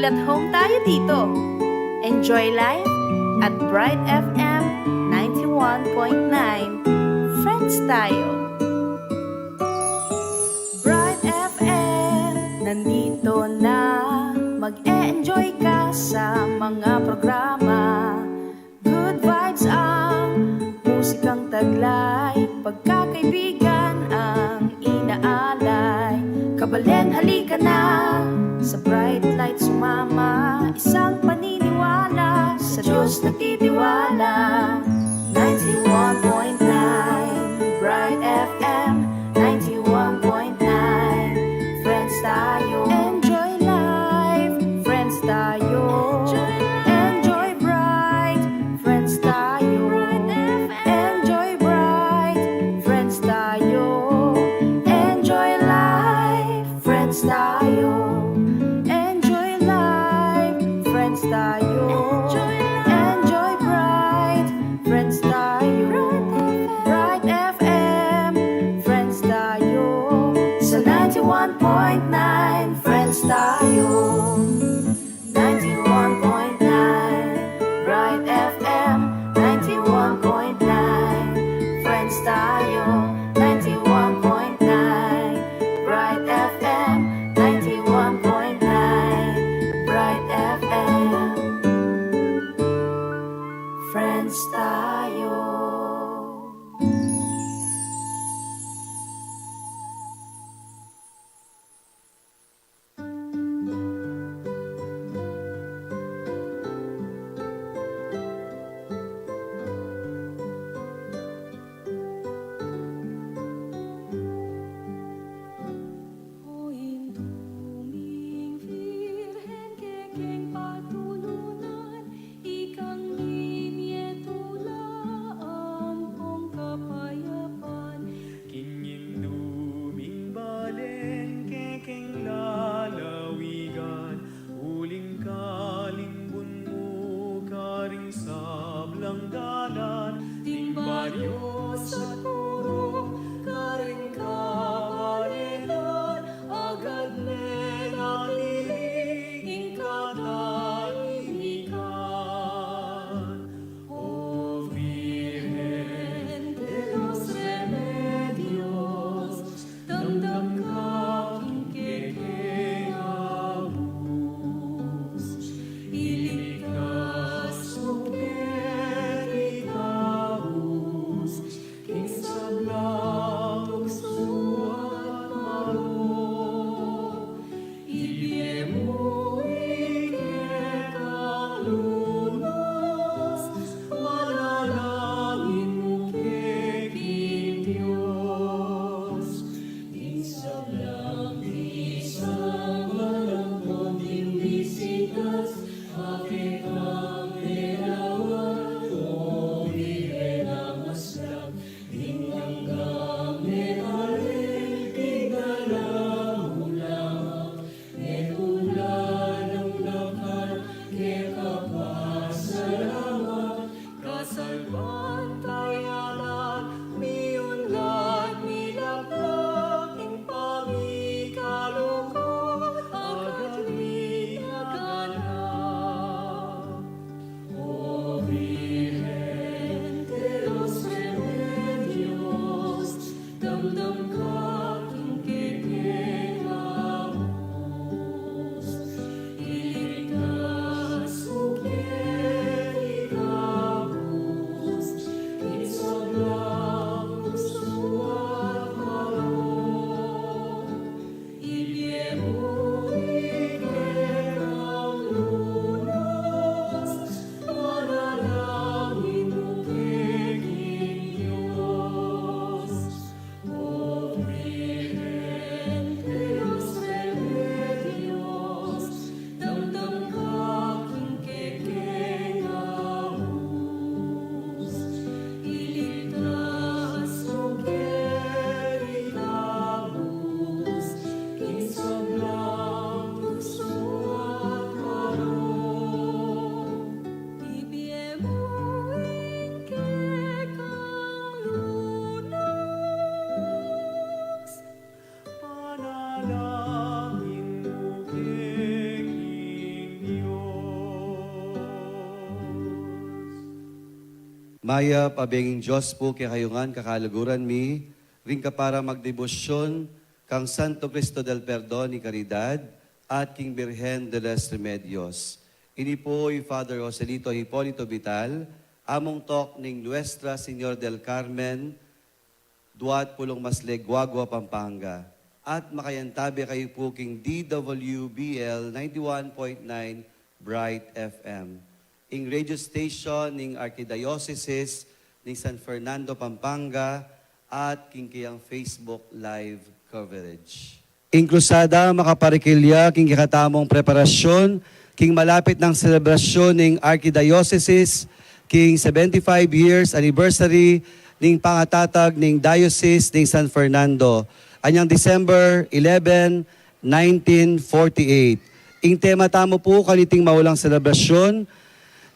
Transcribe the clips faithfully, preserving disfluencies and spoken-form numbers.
At home tayo dito. Enjoy life at Bright F M ninety-one point nine. Friends tayo. Bright F M, nandito na. Mag-e-enjoy ka sa mga programa. Good vibes ang musikang taglay, pagkakaibigan ang inaalay. Kabalen, halika na, sa Bright Light sumama. Isang paniniwala, sa Diyos nagtitiwala. Ninety-one point nine Bright F M, ninety-one point nine. Friends tayo. Enjoy life, friends tayo. Enjoy bright, friends tayo. Enjoy bright, friends tayo. Enjoy life, friends tayo. Enjoy life, friends tayo. Enjoy bright, friends tayo. Bright F M, friends tayo. Sa ninety-one point nine, friends tayo. Ninety-one point nine Bright F M, ninety-one point nine. Friends tayo, ninety-one point nine Bright F M, ninety-one point nine Bright F M. Friends tayo. Mayap a Benging Dios pu kekayu ngan kakaluguran mi, ring kapara magdebosyun kang Santo Cristo del Perdon y Caridad at king Birhen de los Remedios. Ini pu i Father Joselito Hipolito Vital, among tok ning Nuestra Señor del Carmen, Duat Pulong Masle, Guagua, Pampanga. At makayantabe kayu pu king D W B L ninety-one point nine Bright F M, ing radio station ning Arkidiosesis ning San Fernando, Pampanga, at king keyang Facebook live coverage. Ing krusada makaparikil ya king kekatamung preparasyun king malapit nang selebrasyun ning Arkidiosesis king seventy-five years anniversary ning pangatatag ning Diocese ning San Fernando, anyang December eleven, nineteen forty-eight. Ing tema tamu pu kaniting maulang selebrasyun,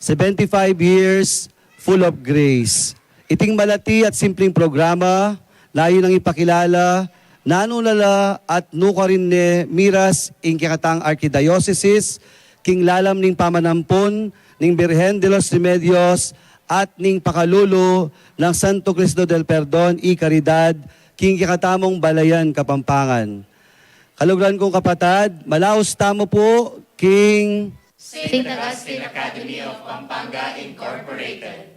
seventy-five years full of grace. Iting malati at simpleng programa, layun nang ipakilala nanu la la at nukarin ne miras ing kekatang Arkidiosesis king lalam ning pamanampun ning Birhen de los Remedios at ning pakalulu nang Santo Cristo del Perdon y Caridad king kekatamung balayan Kapampangan. Kaluguran kung kapatad, malaus tamu pu king Saint Augustine Academy of Pampanga Incorporated.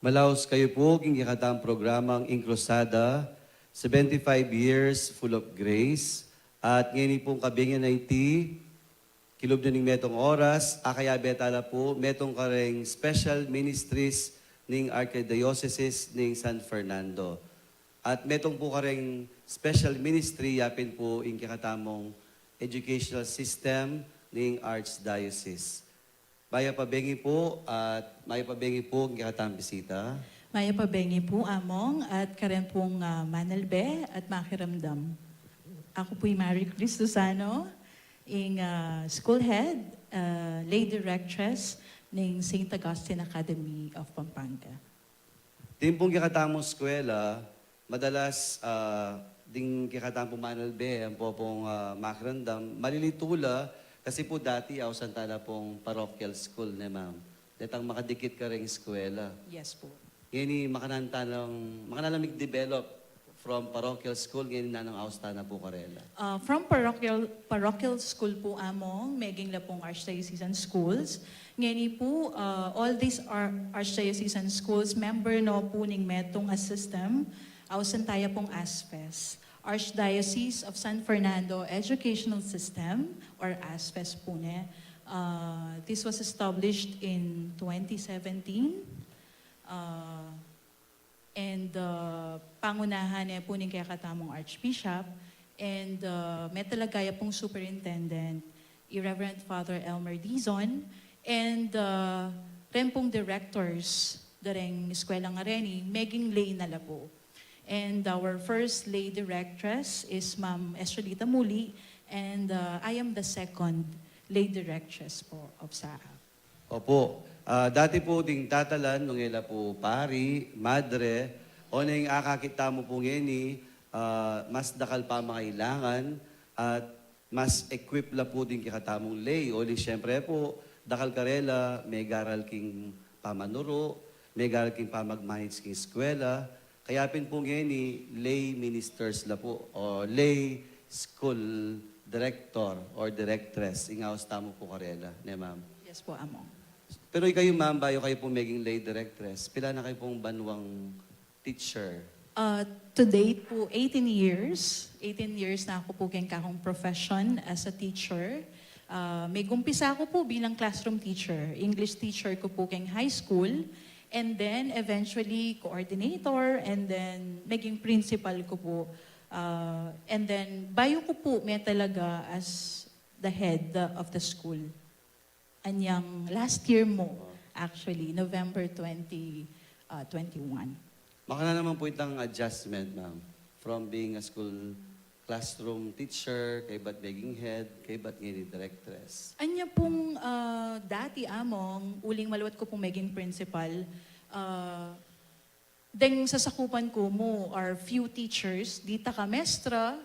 Malaus kayu pu king kekatang programang Ing Krusada, seventy-five years full of grace. At ngeni pung kabingan a iti, kilub na ning metung oras, akayabe tala pu metung kareng special ministries ning Archdiocese ning San Fernando. At metung pu kareng special ministry, yapin pu ing kekatamung educational system ning Archdiocese. Mayap a bengi pu, at mayap a bengi pu king kekatang bisita. Mayap a bengi pu, Among, at karen pung, ah, manalbe at makiramdam. Aku pu i Mary Cruz Lozano, ing, ah, school head, ah, lay directress ning Saint Augustine Academy of Pampanga. Timpung kekatamung eskwela, madalas, ah, ding kekatamung manalbe, ampo pung, ah, makiramdam, malilitu la, kasi pu dati, ausan tala pung parochial school, ne, ma'am? Detang makadikit kareng eskwela. Yes pu. Ngeni, makananu tang, makananu lang mig-develop from parochial school, ngeni nanung aus tana pu karela? Ah, from parochial, parochial school pu, Among, meging la pung archdiocesan schools. Ngeni pu, ah, all these are archdiocesan schools, member no pu ning metung a system, ausan taya pung ASFES, Archdiocese of San Fernando Educational System, or ASFES pu ne. Ah, this was established in twenty seventeen. Ah, And, uh, pangunahan ne pu ning kekatamung Archbishop, and, uh, me talaga ya pung superintendent, i Reverend Father Elmer Dizon, and, uh, ren pung directors dareng eskwela ngareni, meging lay na la pu. And our first lay directress is Ma'am Estrelita Muli, and, uh, I am the second lay directress po of SAAC. Opo. Ah, dati pu ding tatalan, nung e la pu pari, madre, oneng akakit tamu pu ngeni, ah, mas dakal pamangailangan at mas equip la pu ding kekatamung lay. Uling siyempre pu, dakal karela, megaral king pamanuru, megaral king pamag-manage king eskwela, Kaya pin pu ngeni, lay ministers la pu, o lay school director or directress, ing aus tamu pu karela, ne, ma'am? Yes pu, Among. Pero ikayu, ma'am, bayu kayu pu meging lay directress, pila na kayu pung banwang teacher? Uh, to date pu, eighteen years. Eighteen years na ku pu keng kakung profession as a teacher. Uh, megumpisa ku pu bilang classroom teacher. English teacher ku pu keng high school. And then, eventually, coordinator, and then, meging principal ku pu. Uh, and then, bayu ku pu me talaga as the head of the school. Anyang last year mu, actually, November twenty, uh, twenty-one. Makananu naman pu itang adjustment, ma'am, from being a school classroom teacher, kaybat meging head, kaybat ngeni directress? Anya pung, ah, dati, Among, uling maluat ku pung meging principal, ah, deng sasakupan ku mu are few teachers, dita ka mestra,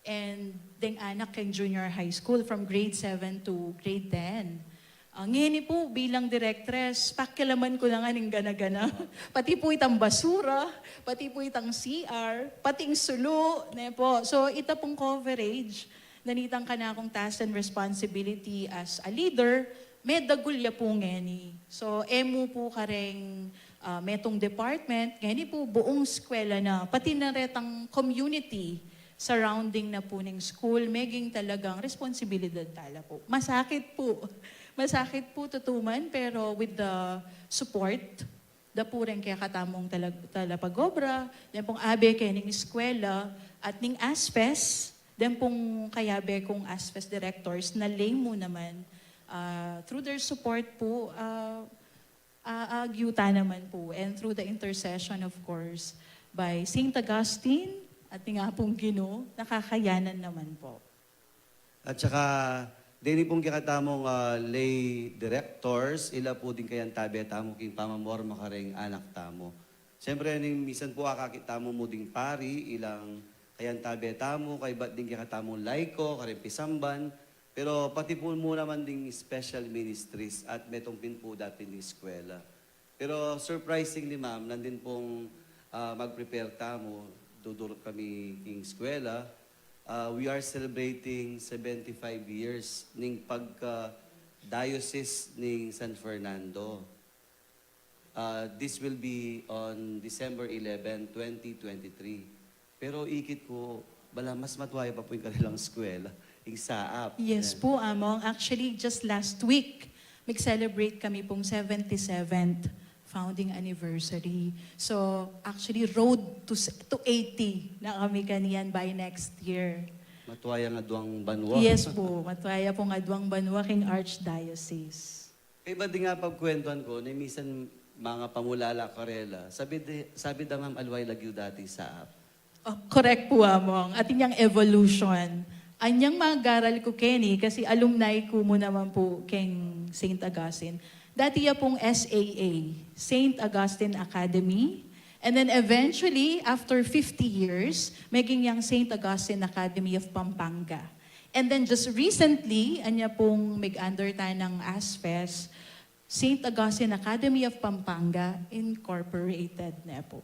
and deng anak keng junior high school from grade seven to grade ten. Ah, ngeni po bilang direktres, pakialaman ko na nga ning gana-gana. Pati po itang basura, pati po itang C R, pati ing sulu, ne po. So, ita pong coverage, nanitang kanakung task and responsibility as a leader, medagul ya po ngeni. So, e mu po kareng, ah, metung department, ngeni po buung eskwela na, pati na retang community, surrounding na po ning school, meging talagang responsibilidad tala po. Masakit po. Masakit po, tutu man, pero with the support, da po rin kaya katamung tala-, talapag-obra, yan pong abe kaya ning eskwela, at ning ASFES, dan pong kayabe kung ASFES directors, na lay mu naman, ah, through their support po, ah, ah, agyutan naman po, and through the intercession, of course, by Saint Augustine, at nga pong Ginu, nakakayanan naman po. At saka, deni pong kekatamung, ah, lay directors, ila po ding kayantabe tamu king pamamorma kareng anak tamu. Siyempre, ning misan po akakit tamu mu ding pari, ilang kayantabe tamu, kaybat ding kekatamung laiko, kareng pisamban, pero pati po mu naman ding special ministries at metung pin po dapin ding eskwela. Pero surprisingly, ma'am, nandin pong, ah, mag-prepare tamu, dudurut kami king eskwela. Ah, we are celebrating seventy-five years ning pagka-diocese ning San Fernando. Ah, this will be on December eleven, twenty twenty-three. Pero ikit ku, bala mas matuwa ya pa po ing kanilang eskwela, ing SAAP. Yes po, Among. Actually, just last week, mag-celebrate kami pong seventy-seventh founding anniversary. So, actually, road to s-, to eighty na kami kaniyan by next year. Matuwa yang aduang banwa. Yes po, matuwa ya pong aduang banwa king Archdiocese. Kaybat ding pagkwentuan ku, ne misan mga pamulala karela, sabi di, sabi da, ma'am, aliwa ing lagyu dati SAAP. Oh, correct po, Among. Atin yang evolution. Anyang magaral ku keni, kasi alumni ku mu naman po keng Saint Augustine. Dati ya pong S A A, Saint Augustine Academy. And then eventually, after fifty years, meging yang Saint Augustine Academy of Pampanga. And then just recently, anya pong mig-under ta ng ASFES, Saint Augustine Academy of Pampanga Incorporated ne po.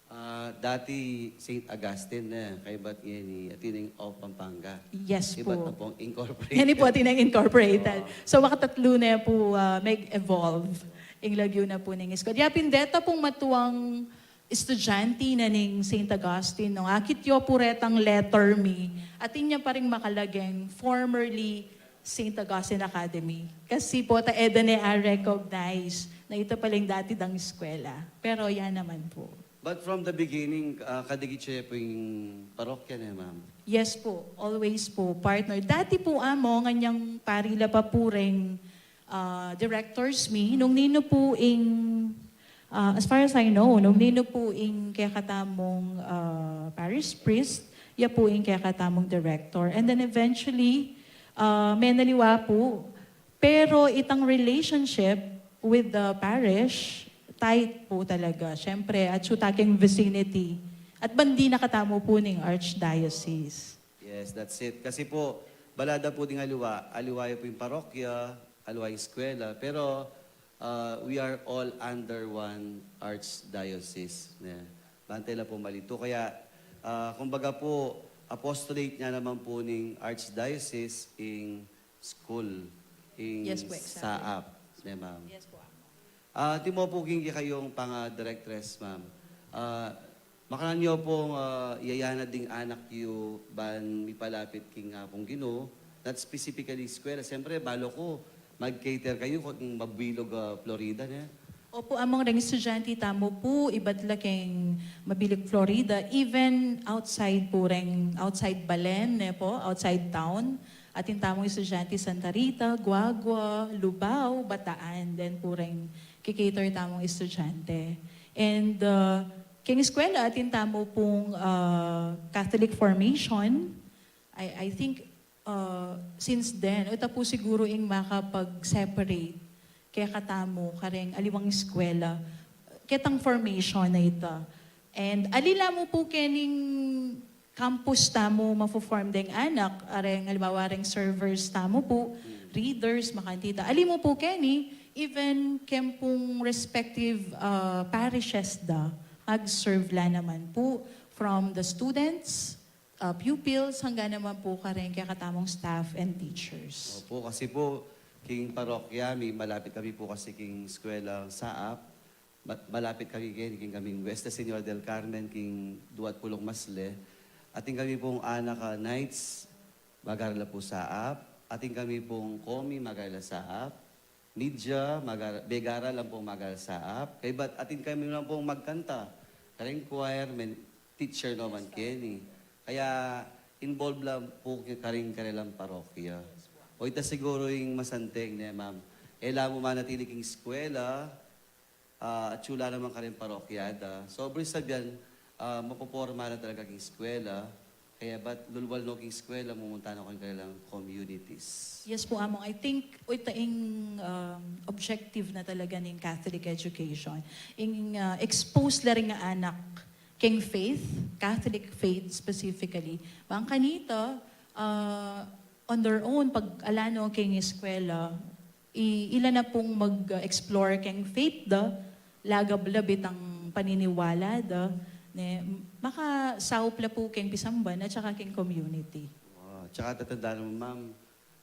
Ah, dati Saint Augustine ne, kaybat ngeni, atin ing of Pampanga. Yes po. Ibat na pong incorporated. Ngeni po, atin ing incorporated. Oo. So, makatatlu ne po, ah, mag-evolve ing lagyu na po ning eskwela. Yapin deta pong matuang estudyante na ning Saint Augustine, no? Akit yo po retang letter mi, atin ya pa ring makalageng formerly Saint Augustine Academy. Kasi po, ta e da ne a-recognize na ita pala ing dati dang eskwela. Pero yan naman po. But from the beginning, ah, kadikit ya po ing parokya ne, ma'am? Yes po, always po, partner. Dati po, Among, anyang pari la pa po ring, ah, directors mi, nung ninu po ing, ah, as far as I know, nung ninu po ing kekatamung, ah, parish priest, ya po ing kekatamung director. And then eventually, ah, menaliwa po, pero itang relationship with the parish, tight po talaga. Siyempre, atyu ta keng vicinity. At bandi na katamu po ning Archdiocese. Yes, that's it. Kasi po, bala da po ding aliwa, aliwa ya po ing parokya, aliwa ing eskwela, pero, ah, we are all under one Archdiocese. Ne? Bantay la po malitu. Kaya, ah, kumbaga po, apostolate ne naman po ning Archdiocese ing school, ing Yes po, exactly. SAAP, ne, ma'am? Yes po, Among. Ah, atin mu po king kekayung panga-directress, ma'am. Ah, makananu yu pong, ah, iyayanad ding anak yu ban mipalapit king Apung Ginu, not specifically eskwela. Siyempre, balu ku, mag-cater kayu kung mabilug, ah, Florida, ne? Opo, Among, reng estudyante tamu po, ibat la keng mabilug Florida, even outside po reng, outside Balen, ne po, outside town. Atin tamung estudyante Santa Rita, Guagua, Lubao, Bataan, then po reng kikater tamung estudyante. And, uh, keng eskwela, atin tamu pong, uh, Catholic formation. I, I think, uh, since then, ita po siguru ing makapag-separate kekatamu kareng aliwang eskwela, ketang formation na ita. And ali la mu po kening campus tamu mafo-form deng anak, areng, halimbawa, reng servers tamu po, readers, makanita. Ali mu pu keni, even keng pung respective, ah, parishes da, mag-serve la naman pu from the students, ah, pupils, hanggang naman pu kareng kekatamung staff and teachers. Opo, kasi po, king parokya mi, malapit kami po kasi king eskwela Saap. Ma-, malapit kami king, king kaming Nuestra Señora del Carmen, king duat pulung masle. Atin kami pong anak a Knights, mag-aral la pu Saap. Atin kami pong komi, mag-aral la Saap. Media, mag-aral, begara lang pong mag-aral Saap. Kaybat atin kami lang pong magkanta. Kareng choir, men, teacher naman keni. Kaya involved lang po ki-, kareng karelang parokya. O ita siguro ing masanteng, ne, ma'am? E la mu manatili king eskwela, ah, atyu la naman kareng parokya da. So, buri sabyan, ah, mapoporma na talaga king eskwela. Kaya ba't lulwal no king eskwela, mumunta na ko king karelang communities? Yes po, Among. I think, o ita ing, um, objective na talaga ning Catholic education. Ing, ah, expose la ring anak keng faith, Catholic faith specifically. Bang kanita, ah, on their own, pag ala no keng eskwela, i-, ila na pung mag-explore keng faith da, lagab la bitang paniniwala da, ne, makasaup la pu keng pisamban at saka keng community. Wow. Tsaka tatandaan mo, ma'am,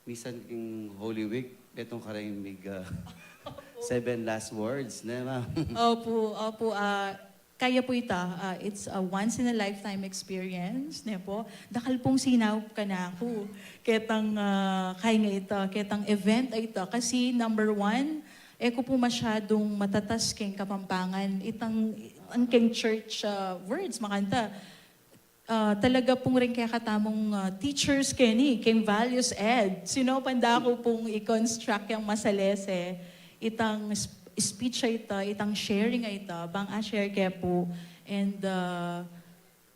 misan king Holy Week, metung kareng mig, ah, seven last words, ne, ma'am? Opo, opo, ah, kaya pu ita, ah, it's a once in a lifetime experience, ne po? Dakal pung sinaup kanaku ketang, ah, kaya nga ita, ketang event a ita. Kasi number one, e ku pu masyadung matatas keng Kapampangan, itang, ang keng church, ah, words, makanta. Ah, talaga pung ring kekatamung, ah, teachers keni, keng values ed. Sino panda ku pung i-construct yang masalese, itang sp-, speech a ita, itang sharing a ita, bang a-share ke pu. And, ah,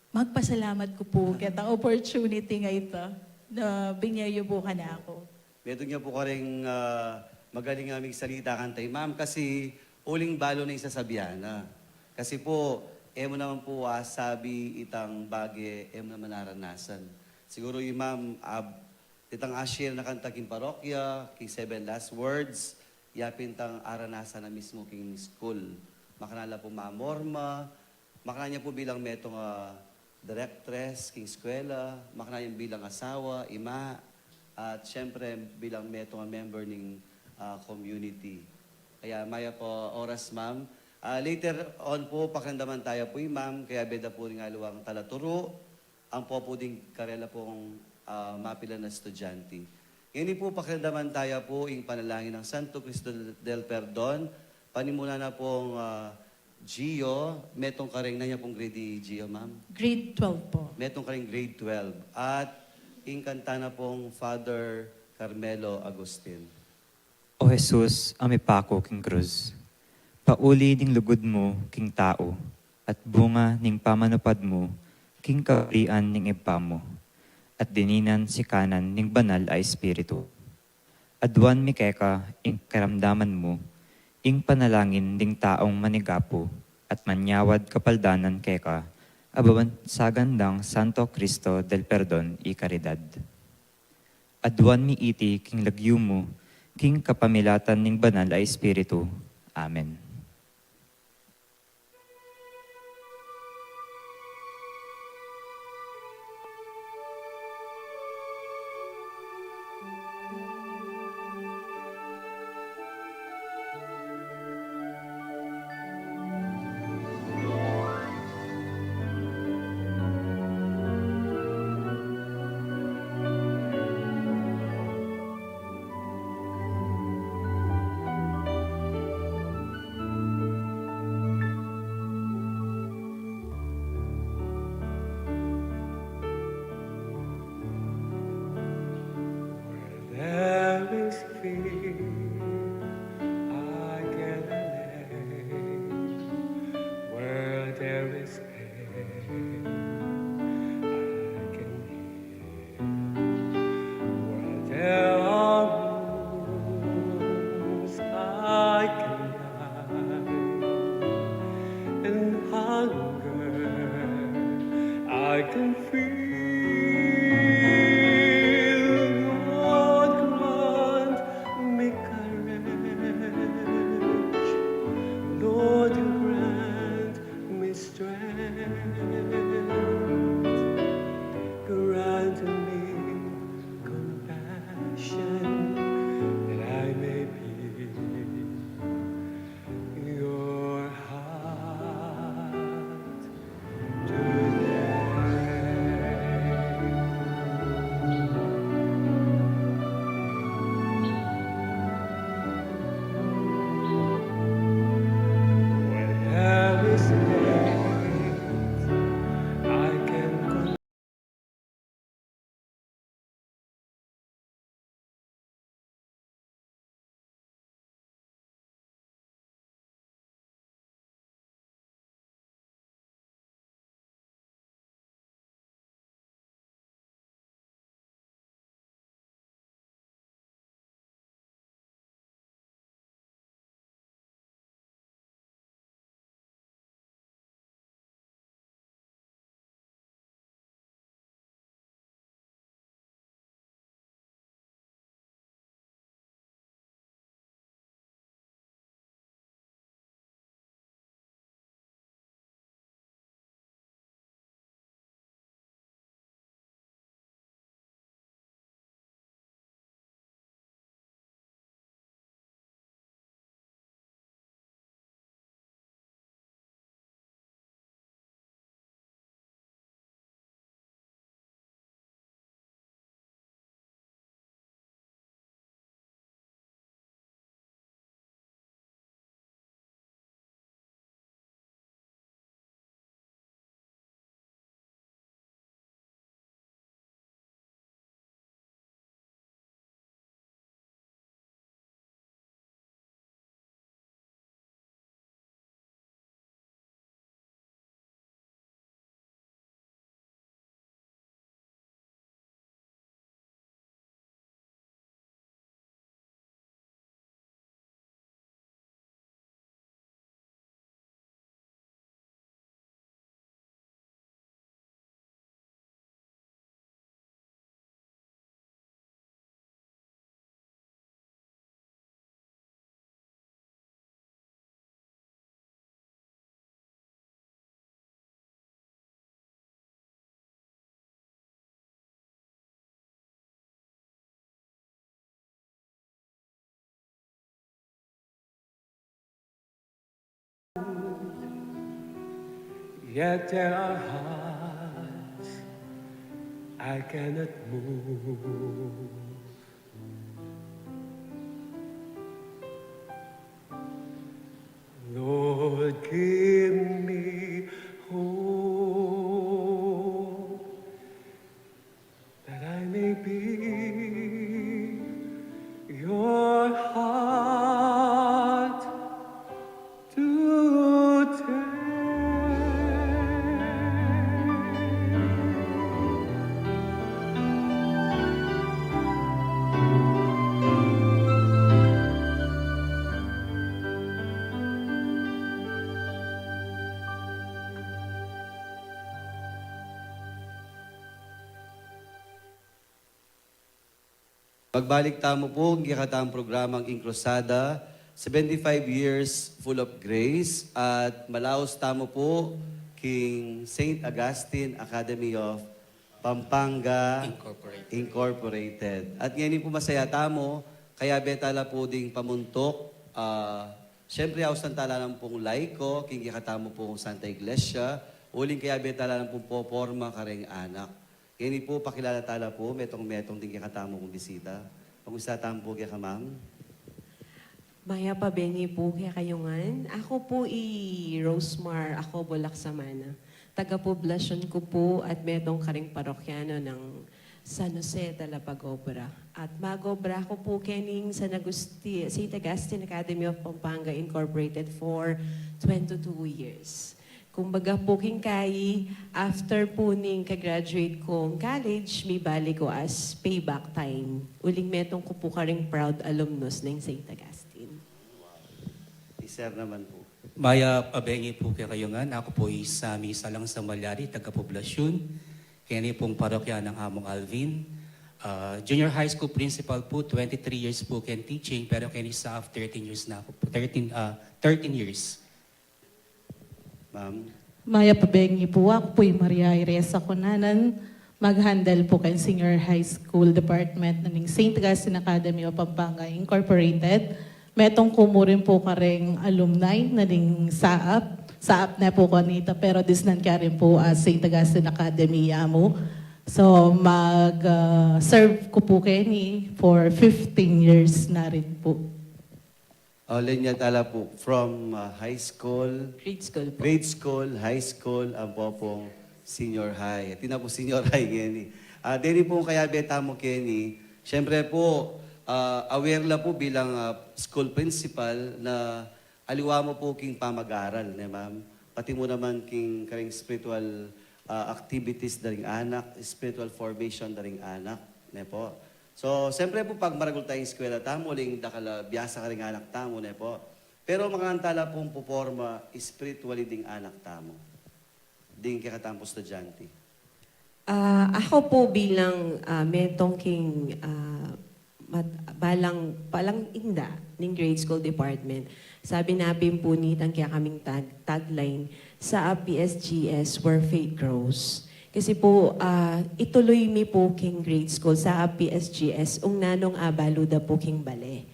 magpasalamat ku pu ketang opportunity nga ita na binye yu pu kanaku. Metung ya pu kareng, ah, magaling a migsalita kanta i ma'am kasi uling balu na ing sasabian na. Kasi pu, e mu naman pu asabi itang bage e mu naman naranasan. Siguru i ma'am, ah, itang a-share na kanta king parokya, king seven last words, ya pin itang aranasan na mismu king school. Makanyan la pu mamorma, makanyan ya pu bilang metung a directress king eskwela, makanyan bilang asawa, ima, at siyempre bilang metung a member ning, ah, community. Kaya mayap a oras, ma'am. Ah, later on pu, pakiramdaman taya pu i ma'am, kaya beda pu ring aliwang talaturu, ampo pu ding karela pung, ah, mapilan a estudyante. Ngeni pu, pakiramdaman taya pu ing panalangin nang Santo Cristo del Perdon, panimunan na pung, ah, Gio, metung kareng, nanu ya pung grade i Gio, ma'am? Grade twelve po. Metung kareng grade twelve. At ing kanta na pung Father Carmelo Agustin. O Jesus, a mipaku king krus, pauli ning lugud mu king tau, at bunga ning pamanupad mu king kaburian ning Ibpa mu, at dininan sikanan ning Banal a Espiritu. Aduan mi keka ing karamdaman mu, ing panalangin ding taung manigapu at manyawad kapaldanan keka, a babansagan dang Santo Cristo del Perdon y Caridad. Aduan mi iti king lagyu mu, king kapamilatan ning Banal a Espiritu. Amen. to me compassion that I may be your heart today. When hell is late, I can Yet there are hearts I cannot move. Lord, give me hope that I may be your heart today. Magbalik tamu pu king kekatamung programang Ing Cruzada, seventy-five years full of grace, at malaus tamu pu king Saint Augustine Academy of Pampanga Incorporated. Incorporated. At ngeni pu masaya tamu, kayabe tala pu ding pamuntuk, ah, siyempre, ausan tala nang pung laiko king kekatamu pung Santa Iglesia, uling kayabe tala nang pung poporma kareng anak. Ngeni pu, pakilala tala pu metung-metung ding kekatamu pung bisita. Pangusa tamu pu keka Ma'am. Mayap a bengi pu kekayu ngan. Aku pu i Rosemar Acobo Lacsamana. Taga-Poblacion ku pu at metung karing parokyano nang San Jose Talapagobra. At mag-obra ku pu kening San Agusti-, Saint Augustine Academy of Pampanga Incorporated for twenty-two years. Kumbaga pu king kayi, after pu ning ka-graduate kung college, mibalik ku as payback time. Uling metung ku pu karing proud alumnus ning Saint Augustine. I Sir naman pu. Mayap a bengi pu kekayu ngan. Aku pu i Sammy Salang Samalyari, taga-Poblacion. Keni pung parokya nang Among Alvin. Ah, junior high school principal pu, twenty-three years pu keng teaching, pero keni sa thirteen years na aku pu, thirteen, ah, thirteen years. Ma'am? Mayap a bengi pu, aku pu i Maria Iresa Conanan, Mag-handle po keng Senior High School Department na ning Saint Augustine Academy of Pampanga Incorporated. Metung ku mu rin po kareng alumni na ning SAAP. SAAP ne po kanita, pero disnan ke rin po, ah, Saint Augustine Academy ya mu. So, mag, ah, serve ku po keni for fifteen years na rin po. O, linya tala po, from, ah, high school, Grade school po. grade school, high school, ampo pung senior high. Atin na po senior high ngeni. Ah, deni po kayabe tamu keni. Siyempre po, ah, aware la po bilang, ah, school principal na aliwa mu po king pamag-aral, ne, ma'am? Pati mu naman king karing spiritual, ah, activities da ring anak, spiritual formation da ring anak, ne po? So, siyempre po, pagmaragul tayang eskwela tamu, uling dakal a biasa karing anak tamu, ne po? Pero makananu tala pung puporma spiritually ding anak tamu, ding kekatamung estudyante? Ah, ako po bilang, ah, metung king, ah, mat-, balang, balang inda ning grade school department, sabi na pin po nitang kekaming tag-, tagline, SAAP P S G S, where faith grows. Kasi po, ah, ituloy mi po king grade school, SAAP P S G S, ung nanung abalu da po king bale.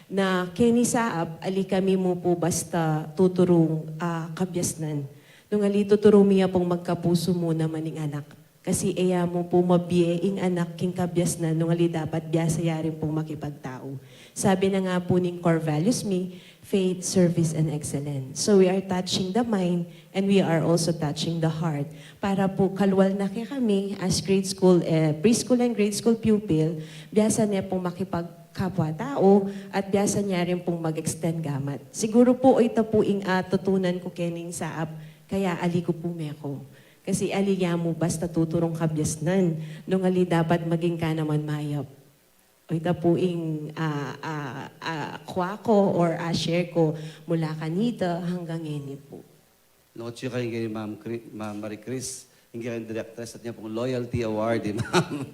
Na keni SAAP, ali kami mu po basta tuturung, ah, kabiasnan. Nung ali tuturu mi ya pung magkapusu mu naman ing anak. Kasi e ya mu po mabie ing anak king kabiasnan nung ali dapat biasa ya rin pung makipagtau. Sabi na nga po ning core values mi, faith, service, and excellence. So we are touching the mind and we are also touching the heart. Para po kalwal na kekami as grade school, eh, preschool and grade school pupil, biasa ne pung makipagkapwa-tau at biasa ne rin pung mag-extend gamat. Siguro po, ita po ing, ah, tutunan ku kening SAAP, kaya ali ku po meku. Kasi ali ya mu basta tuturung kabiasnan, nung ali dapat maging ka naman mayap. O ita po ing, ah, ah, ah, kuwa ku or, ah, share ku mula kanita hanggang ngeni po. No, atyu kayu kay Ma'am Cri-, Ma'am Marie Chris, ing kekayung directress, atin ya pung loyalty award, di, ma'am?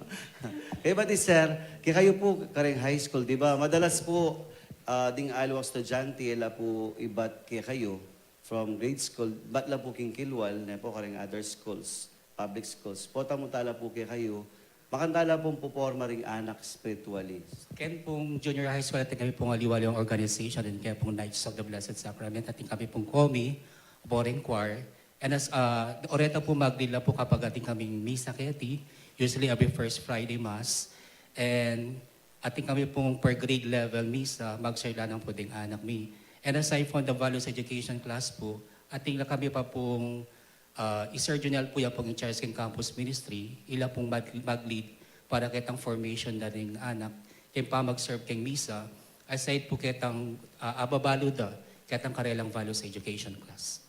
Kaya ba, di, sir, kekayu po, kareng high school, di ba? Madalas po, ah, ding aliwang estudyante, e la po ibat kekayu from grade school, bat la po king kilwal, ne po, kareng other schools, public schools. Pota mu tala po kekayu, makananu tala pung puporma ring anak spiritually? Ken pung junior high school, atin kami pung aliwa-aliwang organization, atin kaya pung Knights of the Blessed Sacrament, atin kami pung komi, Boring Choir. And as, ah, oreta po mag-lead la po kapag atin kaming misa keti, usually every first Friday Mass. And atin kami pung per grade level misa, mag-serve la naman po ding anak mi. And aside from the values education class po, atin la kami pa pung, ah, i Sir Junel po ya pung in charge king campus ministry, ila pung mag-, mag-lead para ketang formation da ring anak, keng pamag-serve keng misa, aside po ketang, ah, ababalu da, ketang karelang values education class.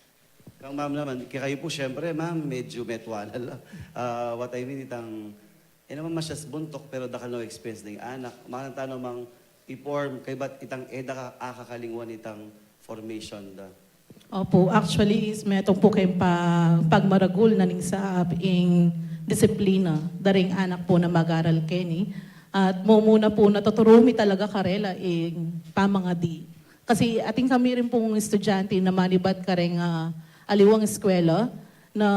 Kang ma'am naman, kekayu po, siyempre, ma'am, medyo metuan na la. Ah, what I mean, itang, e naman masyas buntuk, pero dakal na experience ding anak. Makananu tana mang i-form, kaybat itang e da ka-, akakalingwan itang formation da. Opo, actually is metung po keng pa-, pagmaragul na ning SAAP ing disiplina da ring anak po na mag-aral keni. At mumuna po na tuturu mi talaga karela ing pamangadi. Kasi atin kami rin pung estudyante na manibat kareng, ah, aliwang eskwela na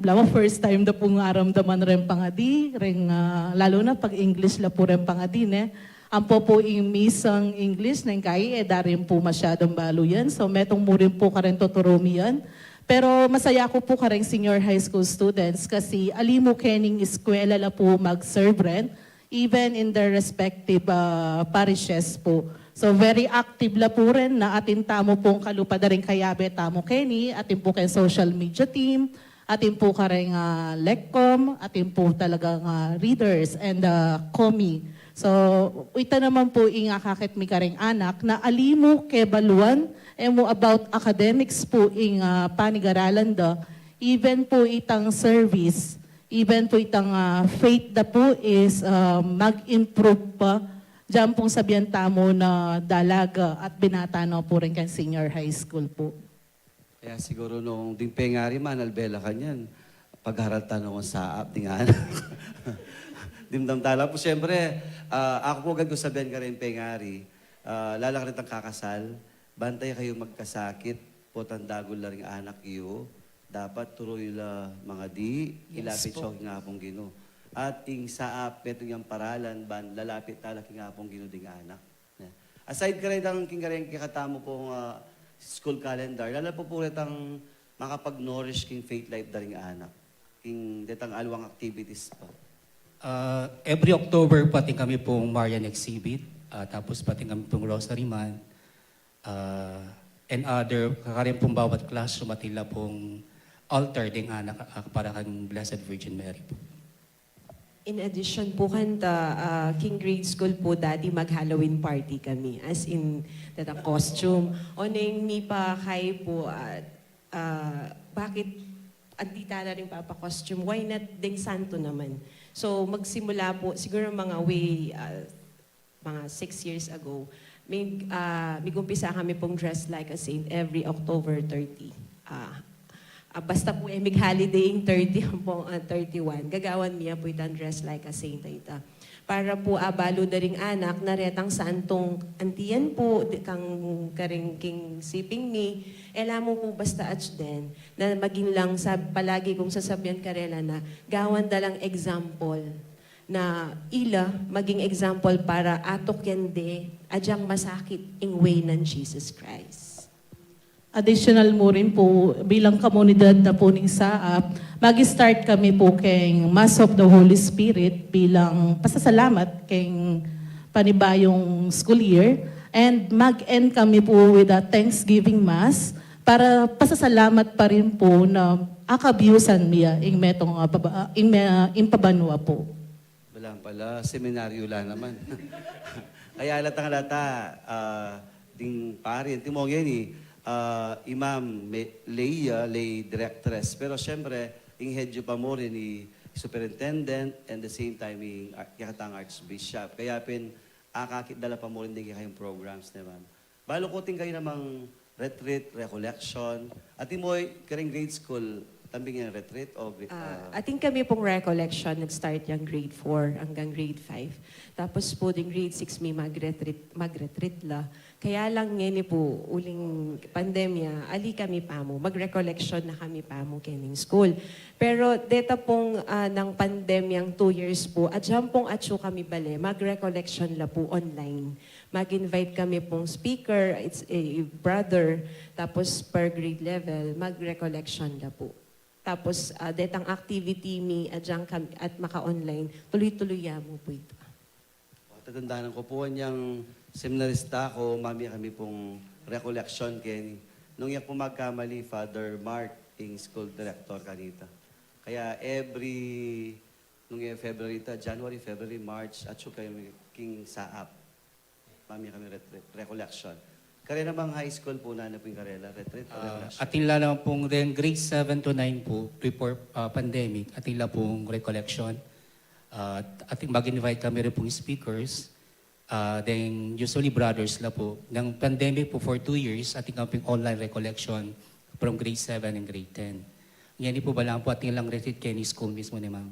lawa first time da pung aramdaman reng pangadi, reng, ah, lalu na pag English la po reng pangadi, ne? Ampo po ing misang English, neng kai, e da rin po masyadong balu yan. So, metung mu rin po kareng tuturu mi yan. Pero masaya ku po kareng senior high school students kasi ali mu kening eskwela la po mag-serve rin even in their respective, ah, parishes po. So, very active la po rin na atin tamu pong kalupa da ring kayabe tamu keni, atin po keng social media team, atin po kareng, ah, LECCOM, atin po talagang, ah, readers and, ah, komi. So, ita naman po ing akakit mi kareng anak na ali mu kebaluan, e mu about academics po ing, ah, panigaralan da, even po itang service, even po itang, ah, faith da po is, ah, mag-improve pa. Diyan pong sabihan tamu na dalaga at binata na po rin keng senior high school po. Kaya siguro nung ding pengari, manalbe la kanyan, pag-aral tana nung SAAP ding anak. Dimdam tala po, siyempre, ah, aku po agad ku sabihan kareng pengari, ah, lala karetang kakasal, bantay kayu magkasakit, potang dagul la ring anak yu, dapat turu yu la mangadi, Yes ilapit po. yu king Apung Ginu. At ing saap, metung yang paralan ban lalapit tala king Apung Ginu ding anak. Ne? Aside karetang king kareng kekatamu pung, ah, school calendar, lalapu pu retang makapag-nourish king faith life da ring anak. King detang aliwang activities pa. Ah, every October, pati kami pong Marian exhibit, ah, tapos pati kami pong Rosary Month, ah, and other, karin pong bawat classroom, atin la pong altar ding anak, ah, para kang Blessed Virgin Mary po. In addition po kanta, ah, king grade school po dati mag-Halloween party kami. As in, tata costume. O neng mi pa kay po, ah, ah, bakit anti tala ring papa-costume? Why not ding santo naman? So, magsimula po, siguro mga way, ah, mga six years ago, mig, ah, migumpisa kami pong dress like a saint every October thirty. Ah, ah, basta po eh, mig-holiday ing thirty hanggang ah, thirty-one. Gagawan mi ya po itang dress like a saint a ita. Para po abalu da ring anak na retang santong antian po, di, kang karing king siping mi, e la mu po basta atiu den, na maging lang sab, palagi kong sasabihan karela na gawan da lang example na ila maging example para atuk yan de, adyang masakit ing way nang Jesus Christ. Additional mu rin po, bilang komunidad na po ning saap, mag-start kami po keng Mass of the Holy Spirit bilang pasasalamat keng panibayung school year. And mag-end kami po with a Thanksgiving Mass para pasasalamat pa rin po na akabyusan mi ya ing metung, ah, paba- ah, ing, me- ing pabanua po. Wala pala, seminaryo la naman. Kaya latang lata, ah, ding pari, antimong yan eh, ah, i Ma'am Me- Leia, lay directress. Pero siyempre, ing head yu pa mu rin i superintendent and the same time ing ar- kekatang archbishop. Kaya pin, akakit da la pa mu rin ding kekayung programs ne Ma'am. Balu ku atin kayu namang retreat, recollection. Atin mu, karing grade school, tambing yang retreat o gre- Ah, ah, atin kami pong recollection, nag-start yang grade four hanggang grade five. Tapos po ding grade six mi mag-retreat, mag-retreat la. Kaya lang ngeni po, uling pandemya, ali kami pa mu, mag-recollection na kami pa mu kening school. Pero deta pong ah, nang pandemyang two years po, adyang pong atiu kami bale, mag-recollection la po online. Mag-invite kami pong speaker, it's a brother, tapos per grade level, mag-recollection da po. Tapos, ah, detang activity mi, adyang kam- at maka-online, tuloy-tuloy ya mu po ita. Tatandanan ku pu, anyang seminarista ku, mami kami pung recollection keni. Nung ya pu magkamali, Father Mark, ing school director kanita. Kaya every, nung ya February ta, January, February, March, atiu kami king saap. Mami kami retreat, recollection. Kare namang high school pu, nanu pu ing karela, retreat o Ah, recollection? atin la naman pong then grade seven to nine po, before ah, pandemic, atin la pong recollection. Ah, atin mag-invite kami rin pong speakers. Ah, then usually brothers la po. Nang pandemic po for two years, atin kami pong online recollection from grade seven and grade ten. Ngeni po balamu po atin lang retreat keni school mismu ne Ma'am.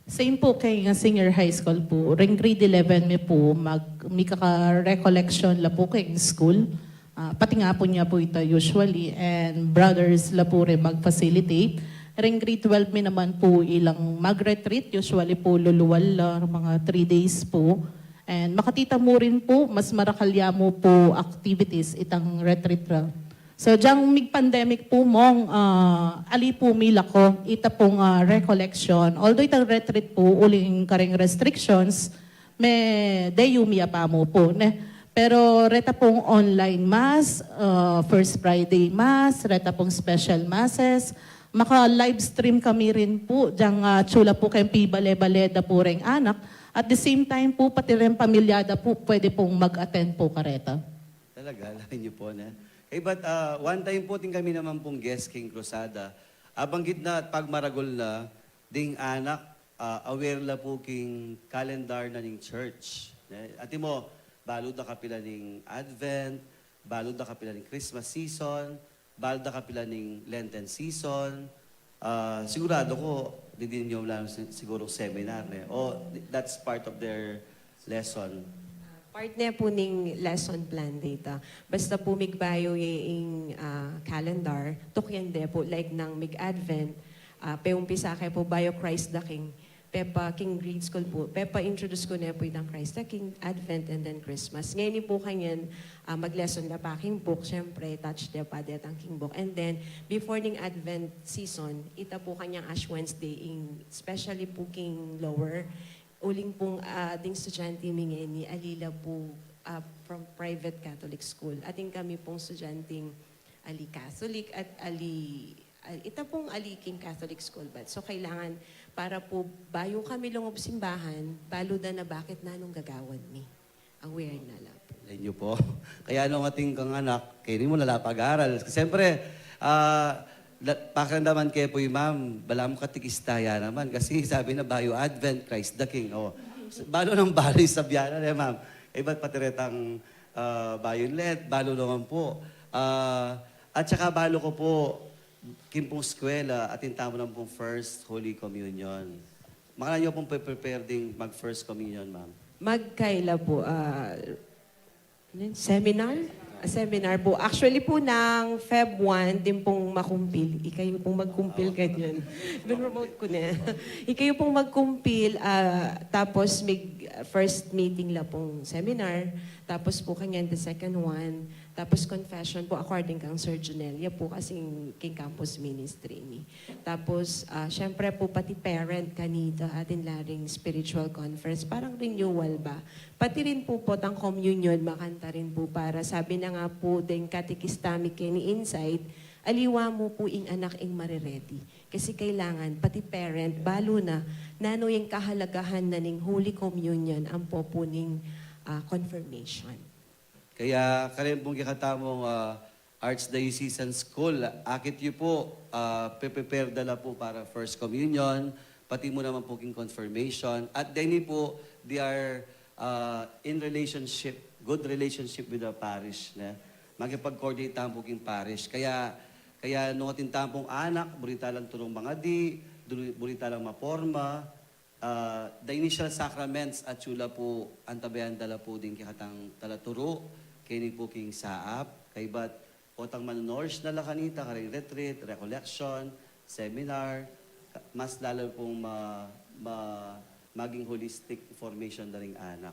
Same po keng senior high school po. Ring grade eleven mi po, mag, mika-recollection la po keng school. Ah, pati nga po niya po ita usually, and brothers la po rin mag-facilitate. Ring grade twelve mi naman po ilang mag-retreat, usually po luluwal la, mga three days po. And makatita mu rin po, mas marakal ya mu po activities itang retreat ra. So, dyang mig-pandemic po, Mong, ah, ali po mi lako, ita pong ah, recollection. Although itang retreat po, uling karing restrictions, me, de yu mi ya pa mu po, ne? Pero reta pong online mass, ah, first Friday mass, reta pong special masses, maka-livestream kami rin po, dyang ah, atiu la po keng pibale-bale da po reng anak. At the same time po, pati reng pamilya da po, pwede pong mag-attend po kareta. Talaga, lain yu po, ne? Kaybat ah, one time po, atin kami naman pung guest king Cruzada. Abanggit na at pagmaragul na, ding anak, ah, aware la po king calendar na ning church. Ne? Atin mu, balu da kapila ning Advent, balu da kapila ning Christmas season, balu da kapila ning Lenten season. Ah, sigurado ku, didin yu la si- siguro seminar, ne? O, that's part of their lesson. Part ne po ning lesson plan data. Basta po migbayu ing ah, calendar, tukyan de po, like nang mig-Advent, ah, peumpisa ke po bayu Christ the King, pepa king grade school pu, pepa-introduce ku ne pu itang Christ the King, Advent, and then Christmas. Ngeni pu kanyan, ah, mag-lesson la pa king book, siyempre, touch de pa detang king book. And then, before ning Advent season, ita pu kanyang Ash Wednesday, ing, especially pu king lower, uling pung, ah, ding estudyante mi ngeni, ali la pu, ah, from private Catholic school. Atin kami pung estudyanteng ali Catholic at ali, ah, ita pung ali king Catholic school. But, so, kailangan para pu bayu kami lungub simbahan, balu da na bakit nanung gagawan mi. Aware na la pu. Alam niyo po. Kaya nung ating kang anak, kaya mo lala pag-aral. Siyempre, ah, la-, pakiramdaman kayo po yung ma'am, bala mo katikista ya naman. Kasi sabi na, bayu Advent, Christ the King. Oh. Balo ng bali sa biyanan eh, ma'am. Iba't pati retang, ah, bayu Lent, balo naman po. Ah, at saka balo ko po, king pong eskwela, atin tamu naman pong First Holy Communion. Makana niyo pong pre-prepare ding mag-First Communion, ma'am? Magkaila po, ah, ano yun? Seminar? Ah, seminar po. Actually po, nang Feb one, din pong makumpil. Ikayo pong magkumpil, ganyan. Bin-promote ko na. Ikayo pong magkumpil, ah, tapos mig-, first meeting la pong seminar, tapos po kanyan the second one, tapos confession po, according kang Sir Junel, ya po kasing king campus ministry ni. Tapos, ah, syempre po, pati parent kanita, atin la ring spiritual conference, parang renewal ba? Pati rin po, potang communion, makanta rin po para, sabi na nga po, deng katikista mi keni Insight, aliwa mu po ing anak ing marereti. Kasi kailangan, pati parent, balu na, nanu ing kahalagahan na ning Holy Communion, ampo po ning, ah, confirmation. Kaya, karin pong kekatamung, ah, Archdiocesan School, akit yu po, ah, pe-prepare da la po para First Communion, pati mu naman po king confirmation. At deni po, they are, ah, in relationship, good relationship with the parish, ne? Makipag-coordinate tamu po king parish. Kaya, kaya nung atin tamu pong anak, buri ta lang turung mangadi, duri-, buri ta lang maporma, ah, the initial sacraments, atyu la po, antabayanan da la po ding kekatang talaturu, keni po king saap, kaybat, potang manonourish na la kanita, karing retreat, recollection, seminar, ka-, mas lalo pong ma-, ma-, maging holistic formation da ring anak.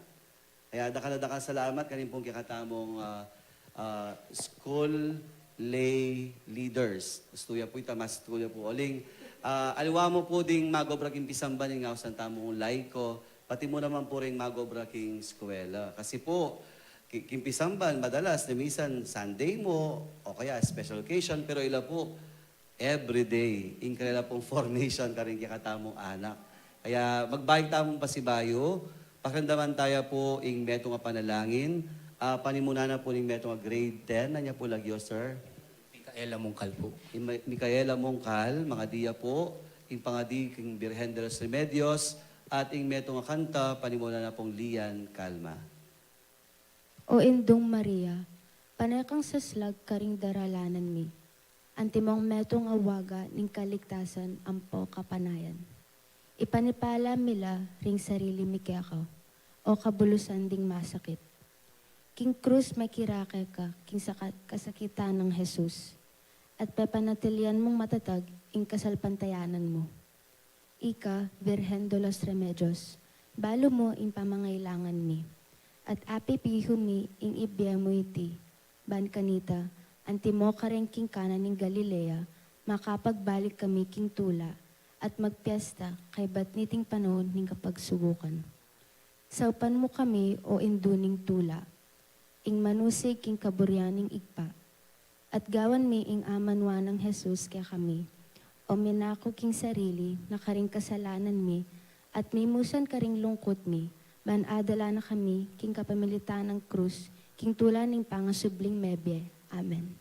Kaya dakal a dakal a salamat karin pong kekatamung, ah, ah, school lay leaders. Gusto ya po ita, mas gusto ya po. Uling, ah, aliwa mu po ding mag-obra king pisamban, ing ausan tamung laiko, pati mu naman po ring mag-obra king eskwela. Kasi po, ki-, king pisamban, madalas, ne, minsan Sunday mu, o kaya special occasion, pero ila po, everyday, ing karela pong formation karing kekatamung anak. Kaya magbalik tamung pasibayu, pakiramdaman taya po ing metung a panalangin, ah, panimunan na po ning metung a grade ten, anya po lagyu, sir? Micaela Mungkal po. Ing Ma-, Micaela Mungkal, mangadi ya po, ing pangadi king Birhen de los Remedios, at ing metung a kanta, panimunan na pong Lian Calma. O Indung Maria, pane kang saslag karing daralanan mi. Antimong metung a waga ning kaligtasan ampo kapanayan. Ipanipala mi la ring sarili mi keka, o kabulusan ding masakit. King krus mekirake ka, king saka-, kasakitan nang Jesus. At pepanatilian mung matatag ing kasalpantayanan mu. Ika, Virgen de los Remedios, balu mu ing pamangailangan mi, at apipihu mi ing ibie mu iti, ban kanita, antimo karin king Cana ning Galilea, makapagbalik kami king tula, at magpiesta kaybat niting panaun ning kapagsubukan. Saupan mu kami, o Indu ning tula, ing manusig king kaburian ning Ibpa. At gawan mi ing amanwa nang Jesus kekami, o minaku king sarili na karing kasalanan mi, at mimusan karing lungkut mi, ban adala na kami king kapamilitan nang krus, king tula ning pangasubling mebie. Amen.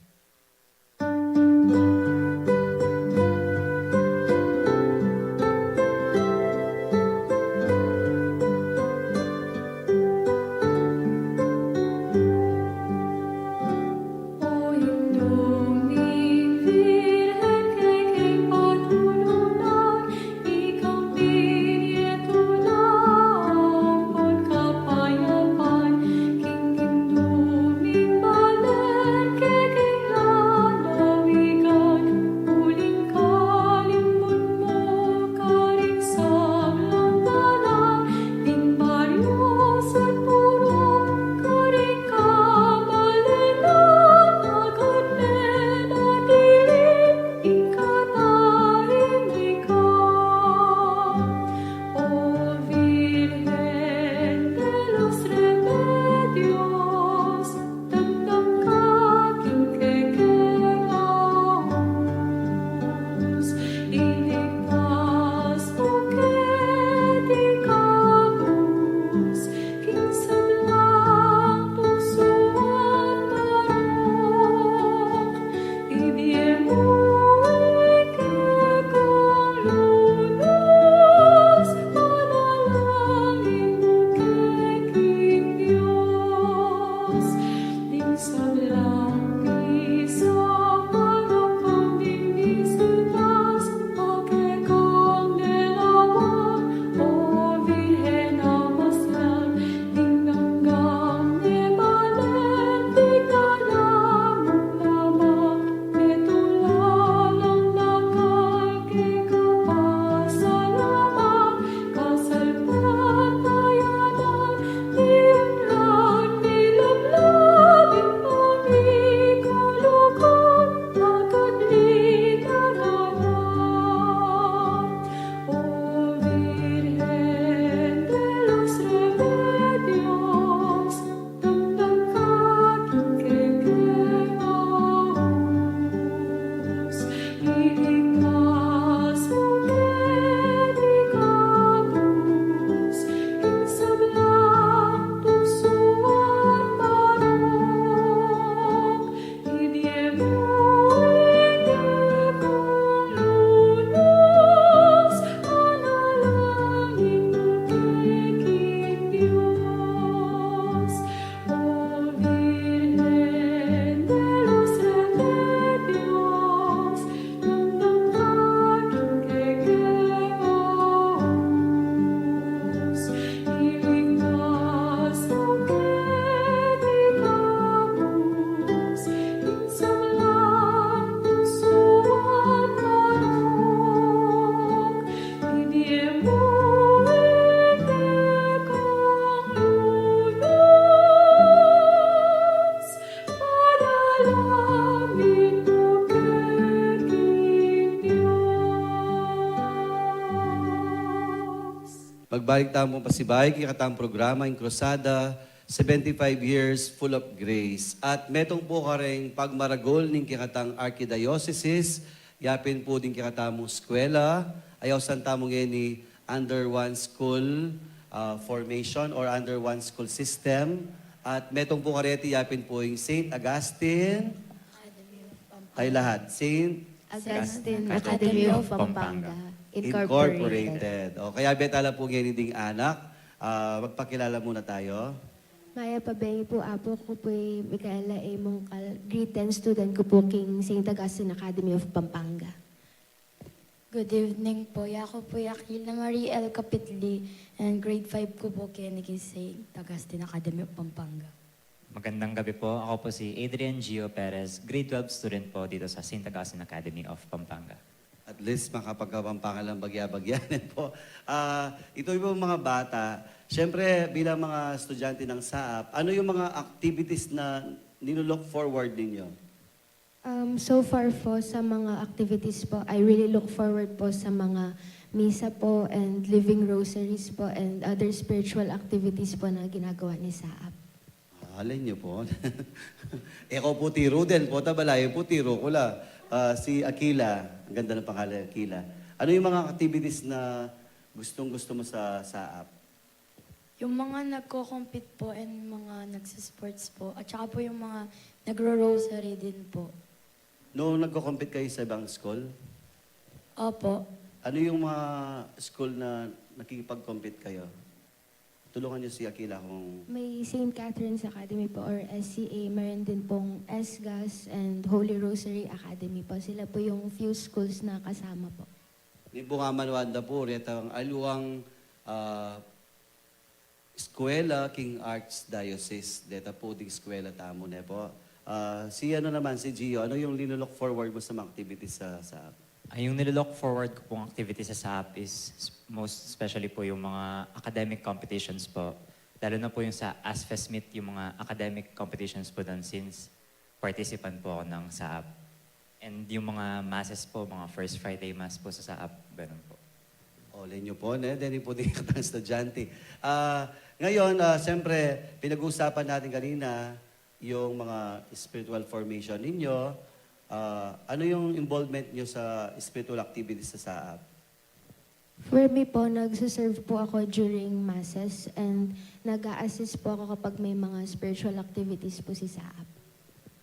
Balik tamu pasibayu king kekatang programa, ing Cruzada, seventy-five years full of grace. At metung pu kareng pagmaragul ning kekatang arkidiocese, yapin pu ding kekatamung eskwela, ayausan tamu ngeni under one school, ah, formation or under one school system. At metung pu kareti yapin pu ing Saint Augustine, ay lahat, Saint Augustine Academy of Pampanga Incorporated. Incorporated. O, kaya beta la pu ngeni ding anak, ah, magpakilala muna tayo. Mayap a bengi pu, Apo. Aku pu i Micaela A. Mungkal, grade ten student ku pu king Saint Augustine Academy of Pampanga. Good evening po. Yaku po i Aquila Marie L. Capitli, and grade five ku po keni king Saint Augustine Academy of Pampanga. Magandang gabi po. Ako po si Adrian Gio Perez, grade twelve student po dito sa Saint Augustine Academy of Pampanga. At least makapagkapampangan lang bagya-bagya rin po. Ah, ito yung mga bata, siyempre bilang mga estudyante ng saap, ano yung mga activities na nilook forward ninyo? Um, so far po sa mga activities po, I really look forward po sa mga misa po and living rosaries po and other spiritual activities po na ginagawa ni saap. Ah, alin niyo po? Ikaw po tiro din po, tabalayo po tiro ko la. Ah, si Aquila, ang ganda ng pangalan, Aquila. Ano yung mga activities na gustong gusto mo sa saap? Yung mga nagko-compete po and mga nagsisports po. At saka po yung mga nagro-rosary din po. Noong nagko-compete kayo sa ibang school, Opo. Ano yung mga school na nakikipag-compete kayo? Tulungan niyo si Aquila kung May Saint Catherine's Academy po or S C A, meron din pong S G A S and Holy Rosary Academy po. Sila po yung few schools na kasama po. Ni bunga man wanda po, retang aluang ah, eskwela king Archdiocese. Deta po ding eskwela tamu, ne po? Ah, si ano naman, si Gio, ano yung linulook forward mo sa mga activities sa, sa Ah, yung nililook forward ko pong activity sa saap is s- most especially po yung mga academic competitions po. Lalo na po yung sa ASFES meet, yung mga academic competitions po doon since participant po ako ng saap. And yung mga masses po, mga first Friday mass po sa saap, ganun po. O, linyo po, ne? Deni po ding katang estudyante. Ah, ngayon, ah, siyempre, pinag-uusapan natin kanina yung mga spiritual formation ninyo. Ah, ano yung involvement nyo sa spiritual activities sa saap? For me po, nagsuserve po ako during masses and nag-a-assist po ako kapag may mga spiritual activities po si saap.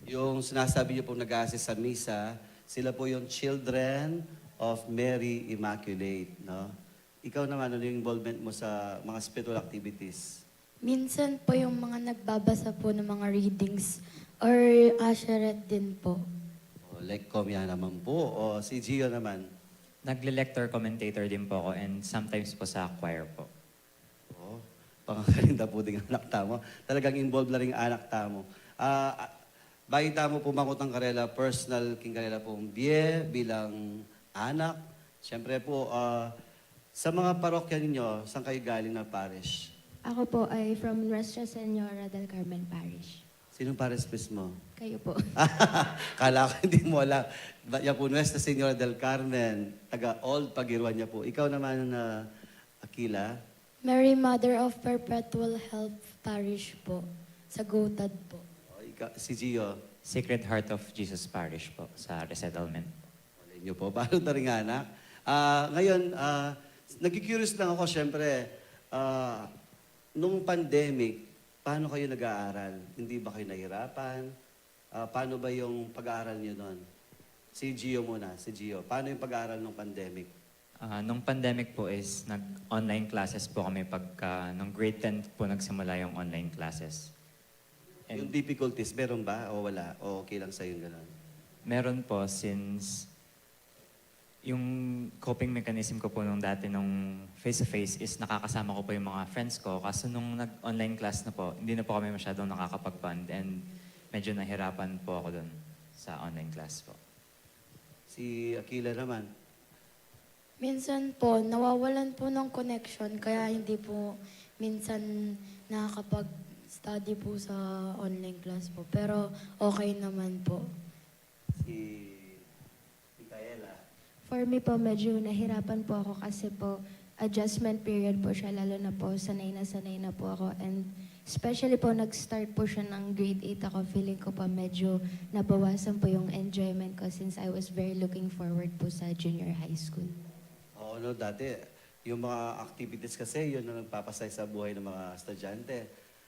Yung sinasabi niyo pong nag-a-assist sa misa, sila po yung Children of Mary Immaculate, no? Ikaw naman, ano yung involvement mo sa mga spiritual activities? Minsan po yung mga nagbabasa po ng mga readings or usherette din po. O, like, komya naman po. O, si Gio naman. Nagle-lector commentator din po ako and sometimes po sa choir po. O, pangakalinda po ding anak tamu. Talagang involved na rin anak tamu. Ah, ah, bayu tamu po mangutang karela, personal king karela pong bie bilang anak. Siyempre po, ah, sa mga parokya ninyo, saan kayo galing na parish? Ako po ay from Nuestra Señora del Carmen Parish. Sinong parish priest mo? Kayo po. Kala ko hindi mo alam. Ba- Yan po, Nuestra Señora del Carmen, taga Old Pagiruan niya po. Ikaw naman, ah, Aquila? Mary Mother of Perpetual Help Parish po. Sa Gotad po. O, ika, si Gio? Sacred Heart of Jesus Parish po sa resettlement. Malay niyo po, balot na rin anak. Ah, ngayon, ah, nagki-curious lang ako, syempre, ah, nung pandemic, paano kayo nag-aaral? Hindi ba kayo nahirapan? Ah, paano ba yung pag-aaral niyo noon? Si Gio muna, si Gio. Paano yung pag-aaral nung pandemic? Ah, nung pandemic po is nag-online classes po kami pagka nung grade ten po nagsimula yung online classes. Yung And difficulties, meron ba o wala? O okay lang sa'yo yung gano'n? Meron po since yung coping mechanism ko po nung dati nung face-to-face is nakakasama ko po yung mga friends ko. Kaso nung nag-online class na po, hindi na po kami masyadong nakakapag-bond and medyo nahirapan po ako dun sa online class po. Si Aquila naman. Minsan po, nawawalan po ng connection, kaya hindi po minsan nakakapag-study po sa online class po. Pero okay naman po. Si Micaela. For me po, medyo nahirapan po ako kasi po Adjustment period po siya, lalo na po sanay na sanay na po ako. And especially po, nag-start po siya ng grade eight ako, feeling ko po medyo nabawasan po yung enjoyment ko since I was very looking forward po sa junior high school. Oo, no, dati, yung mga activities kasi, yun ang nagpapasaya sa buhay ng mga estudyante.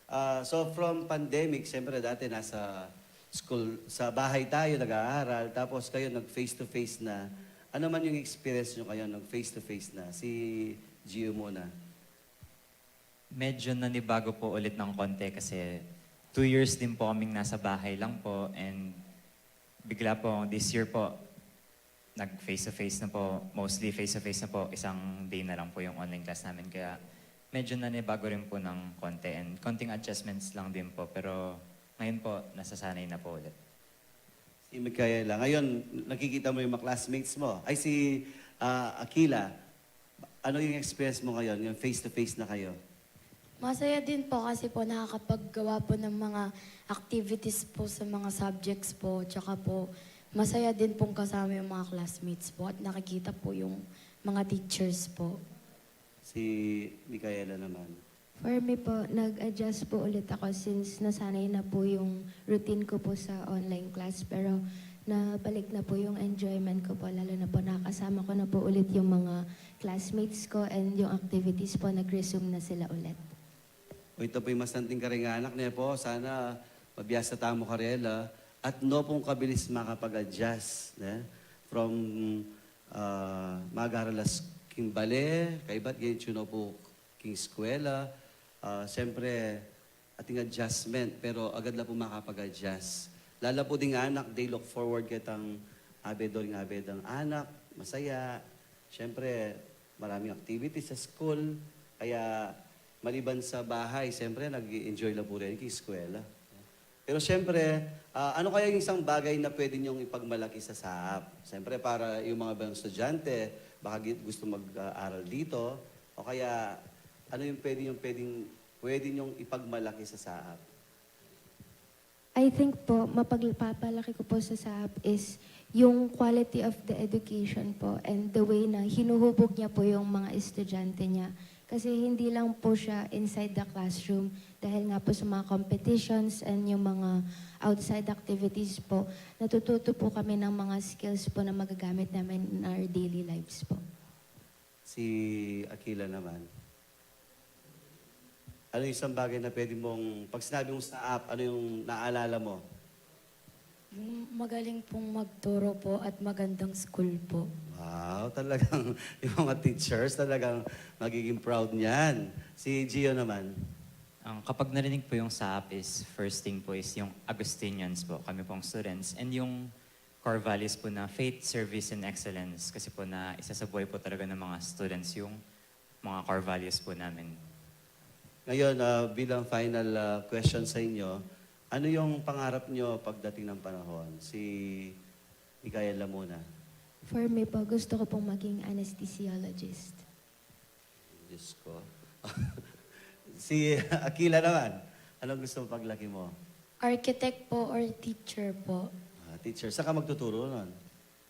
Ah, so, from pandemic, siyempre dati nasa school, sa bahay tayo nag-aaral, tapos kayo nag face-to-face na. Ano man yung experience nyo kayo nag face-to-face na? Si Gio muna. Medyo nanibago po ulit ng konti kasi two years din po kaming nasa bahay lang po, and bigla po this year po, nag face to face na po, mostly face to face na po, isang day na lang po yung online class namin, kaya medyo nanibago rin po ng konti, and konting adjustments lang din po, pero ngayon po nasasanay na po ulit. Si Micaela. Ngayon, nakikita mo yung mga classmates mo. Ay, si ah, Aquila. Ano yung experience mo ngayon, yung face-to-face na kayo? Masaya din po kasi po nakakapaggawa po ng mga activities po sa mga subjects po. Tsaka po, masaya din pong kasama yung mga classmates po at nakikita po yung mga teachers po. Si Micaela naman. For me po, nag-adjust po ulit ako since nasanay na po yung routine ko po sa online class. Pero nabalik na po yung enjoyment ko po, lalo na po nakasama ko na po ulit yung mga classmates ko and yung activities po, nag-resume na sila ulit. O ito po'y masanting karing anak niya po. Sana mabiasa tamu karela at no pong kabilis makapag-adjust. Ne? From uh, mag-aral as king bale, kaibat ganyan no po king eskwela. Uh, Siyempre, ating adjustment, pero agad la po makapag-adjust. Lala po ding anak, they look forward ketang abe do ring abe dang anak, masaya. Siyempre, maraming activities sa school. Kaya maliban sa bahay, siyempre nag-enjoy lang po rin yung eskwela. Pero siyempre, ah, ano kaya yung isang bagay na pwede niyong ipagmalaki sa SAAP? Siyempre, para yung mga ibang estudyante, baka gi- gusto mag-aral dito, o kaya ano yung pwede yung pwedeng pwede niyong ipagmalaki sa SAAP? I think po, mapagpapalaki ko po sa SAAP is yung quality of the education po and the way na hinuhubog niya po yung mga estudyante niya. Kasi hindi lang po siya inside the classroom, dahil nga po sa mga competitions and yung mga outside activities po, natututo po kami ng mga skills po na magagamit namin in our daily lives po. Si Aquila naman. Ano yung isang bagay na pwede mong, pag sinabi mong SAAP, ano yung naalala mo? Yung magaling pong magturo po at magandang school po. Wow, talagang yung mga teachers talagang magiging proud niyan. Si Gio naman. Ang kapag narinig po yung SAAP is, first thing po is yung Agustinians po, kami pong students, and yung core values po na faith, service, and excellence, kasi po na isa sa buhay po talaga ng mga students yung mga core values po namin. Ngayon, ah, bilang final ah, question sa inyo, ano yung pangarap nyo pagdating ng panahon? Si Micaela muna. For me po, gusto ko pong maging anesthesiologist. Diyos ko. Si Aquila naman, anong gusto mo paglaki mo? Architect po or teacher po? Ah, teacher, saan ka magtuturo nun?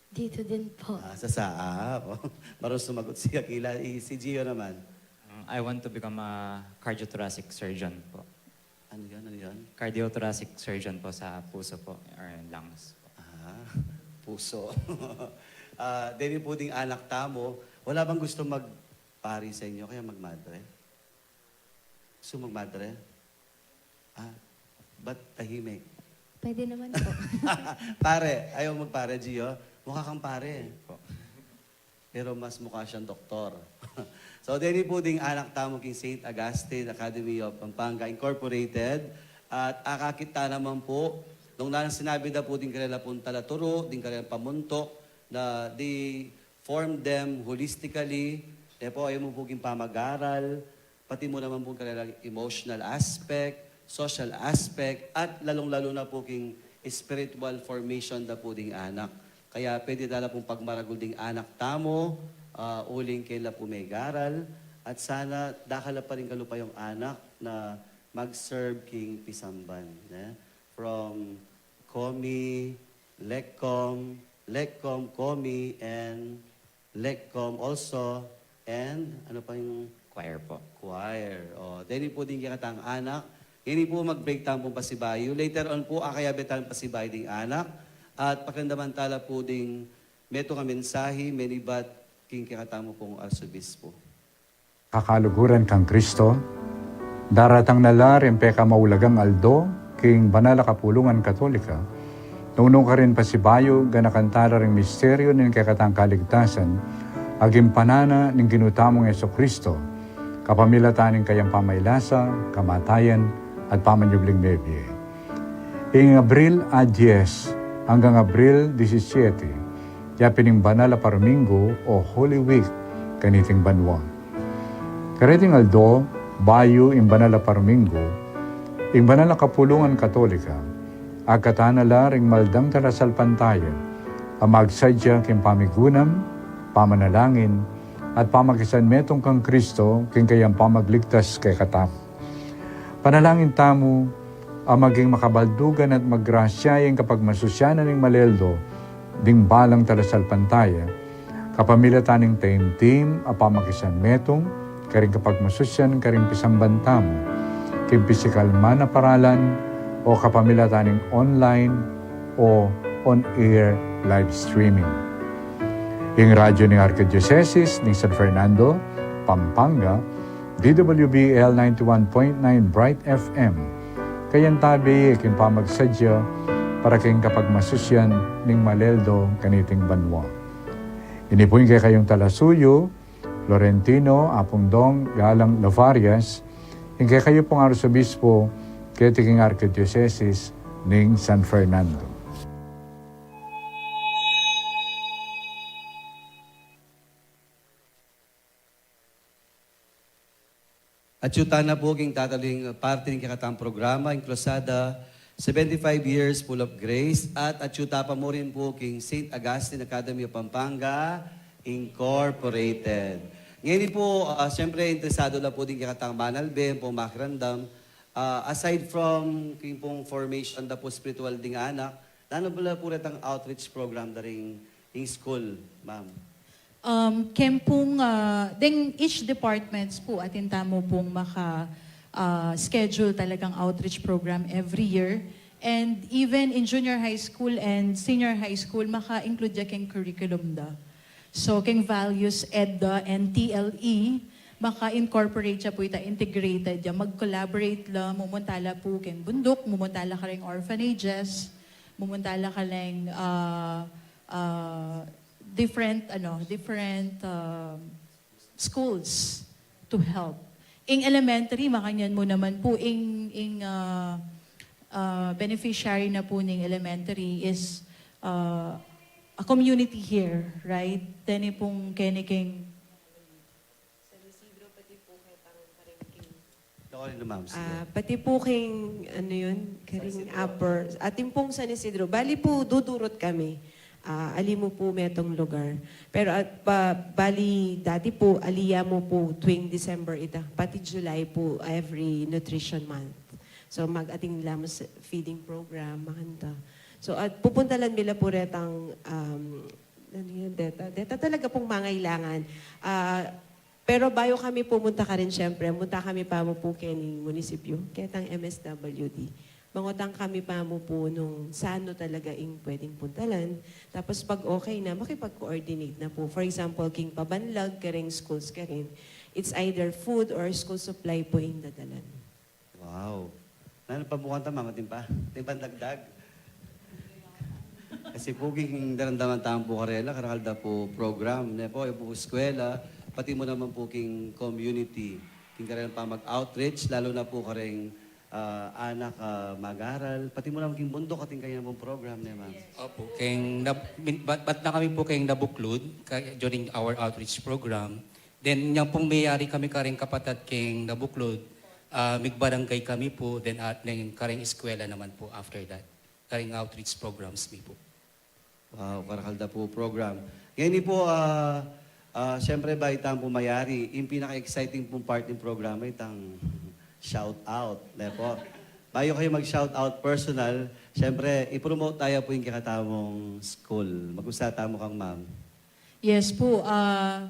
Dito din po. Ah, sa SAAP. Marunong sumagot si Aquila. I- Si Gio naman. Um, I want to become a cardiothoracic surgeon po. Ano yun? Ano yun? Cardiothoracic surgeon po, sa puso po or lungs po. Ah, puso. Ah, deni po ding anak tamu, wala bang gusto magpari sa inyo kaya magmadre? Gusto magmadre? Ah, ba't tahimik? Pwede naman po. Pare, ayaw magpare, Gio. Mukha kang pare. Po. Pero mas mukha siyang doktor. So, deni po ding anak tamu king Saint Augustine Academy of Pampanga Incorporated. At akakit ta naman po, nung nanang sinabi da po ding karela pong talaturo, ding karela pamuntuk, na they form them holistically, e po, ayaw mu po king pamag-aral, pati mu naman po karela emotional aspect, social aspect, at lalong-lalo na po king spiritual formation da po ding anak. Kaya pwede tala pong pagmaragul ding anak tamu, ah, uling kela po megaral, at sana dakal la pa rin kalupayung anak na mag-serve king pisamban. Ne? From Comi, Lecom, Lecom, Comi, and Lecom also, And ano pa yung choir po. Choir. O, deni po ding kekatang anak. Ngeni po mag-break tamu pung pasibayu. Later on po, akayabe tang pasibayu ding anak. At pakiramdaman tala po ding metung a mensahe, menibat king kekatamu pung arsobispo. Kakaluguran kang Kristo, daratang na la ring pekamaulagang aldo king banal a kapulungan Katolika. Nung nung karin pasibayu, ganakan tala ring misteryu ning kekatang kaligtasan, agimpanana ning Ginu tamung Jesucristo, kapamilatan ning kayang pamaylasa, kamatayan, at pamanyubling mebie. Ing Abril a dies anggang Abril disisiete, yapin ing banal a paruminggu o Holy Week kaniting banua. Kareting aldo, bayu ing banal a paruminggu, ing banal a kapulungan Katolika, akatan na la ring maldang talasalpantaya a magsadya king pamigunam, pamanalangin, at pamakisanmetung kang Kristo king kayang pamagligtas kekatamu. Panalangin tamu a maging makabaldugan at magrasya ing kapagmasusyan ning maleldo ding balang talasalpantaya, kapamilatan ning taimtim a pamakisanmetung karing kapagmasusyan karing pisamban tamu, king pisikal man a paralan o kapamilatan ning online o on-air live streaming. Ing radyu ning Arkidiosesis ning San Fernando, Pampanga, D W B L ninety-one point nine Bright F M. Kayang tabi king pamagsadya para king kapagmasusyan ning maleldo kaniting banua. Ini pu ing kekayung talasuyu, Florentino Apung Dong Galang Lavarias, ing kekayu pung Arsobispo keti king Arkidiosesis ning San Fernando. Atyu ta na pu king tataling parti ning kekatang programa, ing Cruzada, seventy-five Years Full of Grace, at atyu ta pa mu rin pu king Saint Augustine Academy of Pampanga Incorporated. Ngeni pu, ah, siyempre, interesadu la pu ding kekatang manalbe, pu makiramdam, ah, aside from king pung formation da pu spiritual ding anak, nanu bala pu retang outreach program da ring ing school, ma'am? Um, ken pung, ah, deng each departments pu, atin tamu pung maka, ah, schedule talagang outreach program every year. And even in junior high school and senior high school, maka-include ya keng curriculum da. So, keng values ed da and T L E, maka-incorporate ya pu ita, integrated ya. Mag-collaborate la, mumunta la pu keng bunduk, mumunta la kareng orphanages, mumunta la kareng, ah, ah, different, ano, different, ah, schools to help. Ing elementary, makanyan mu naman pu, ing, ing, ah, ah, beneficiary na pu ning elementary is, ah, a community here, right? Deni pung keni keng San Isidro, pati po kay Pang-, Parengking. Ako rin, ma'am. Sige. Ah, pati po keng, ano yun, San karing Isidro. Upper, atin pung San Isidro. Bali po, dudurot kami. Ah, ali mu po metung lugar. Pero at pa, bali, dati po, ali ya mu po tuwing December ita. Pati July po, every Nutrition Month. So, mag-atin la mu sa feeding program, makanta. So, at pupuntalan mi la po retang, um, ano yan, deta. Deta talaga pung mangailangan. Ah, pero bayu kami pumunta karin, siyempre, munta kami pa mu po keni munisipyo, ketang M S W D. Mangutang kami pa mu po nung saan no talaga ing pwedeng puntalan. Tapos pag okay na, makipag-coordinate na po. For example, king pabanlag, kareng schools karin, it's either food or school supply po ing dadalan. Wow. Nanu pa mu kanta, ma'am? Atin pa? Atin pang dagdag? Kasi po, king daramdaman tamu po karela, karakal da po program, ne po, yung po eskwela, pati mu naman po king community, king karela pamag-outreach, lalo na po kareng, ah, anak, ah, mag-aral, pati mu naman king bunduk, atin kayu pung program, ne, ma'am? Opo, keng nab-, min-, bat, bat na kami po keng Nabuklud, ka-, during our outreach program. Then, nya pung miyari kami kareng kapatad keng Nabuklud, ah, migbarangay kami po, then, ah, then kareng eskwela naman po after that. Kareng outreach programs mi po. Wow, karakal da po program. Ngeni po, ah, ah, siyempre, bayu tamu po mayari, ing pinaka-exciting pong part ning programa, itang shout out, ne po? Bayu kayu mag-shout out personal, siyempre, i-promote taya po ing kekatamung school. Mag-usa tamu kang ma'am. Yes po, ah,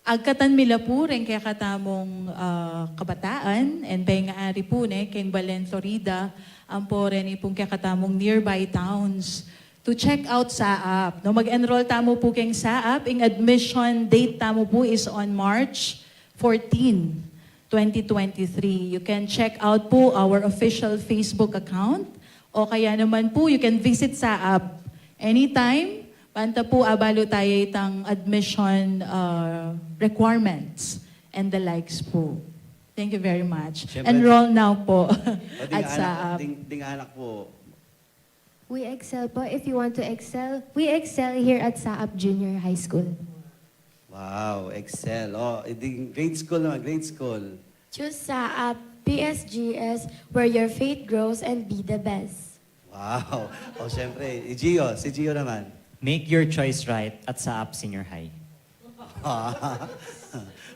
Agkatan mi la pu ring kekatamung, ah, kabataan, and pengari pu ne, keng Balen, Florida, ampo reni pung kekatamung nearby towns to check out SAAP. No, mag-enroll tamu pu keng SAAP. Ing admission date tamu pu is on March fourteen, twenty twenty-three. You can check out pu our official Facebook account, o kaya naman pu, you can visit SAAP anytime. Banta pu, abalu tayu itang admission, uh, requirements and the likes pu. Thank you very much. Siyempre, enroll now po at SAAP. Ding, ding anak po. We excel po. If you want to excel, we excel here at SAAP Junior High School. Wow, excel. Oh, ding grade school naman, grade school. Choose SAAP P S G S, where your faith grows and be the best. Wow. O, siyempre, i Gio, si Gio naman. Make your choice right at SAAP Senior High.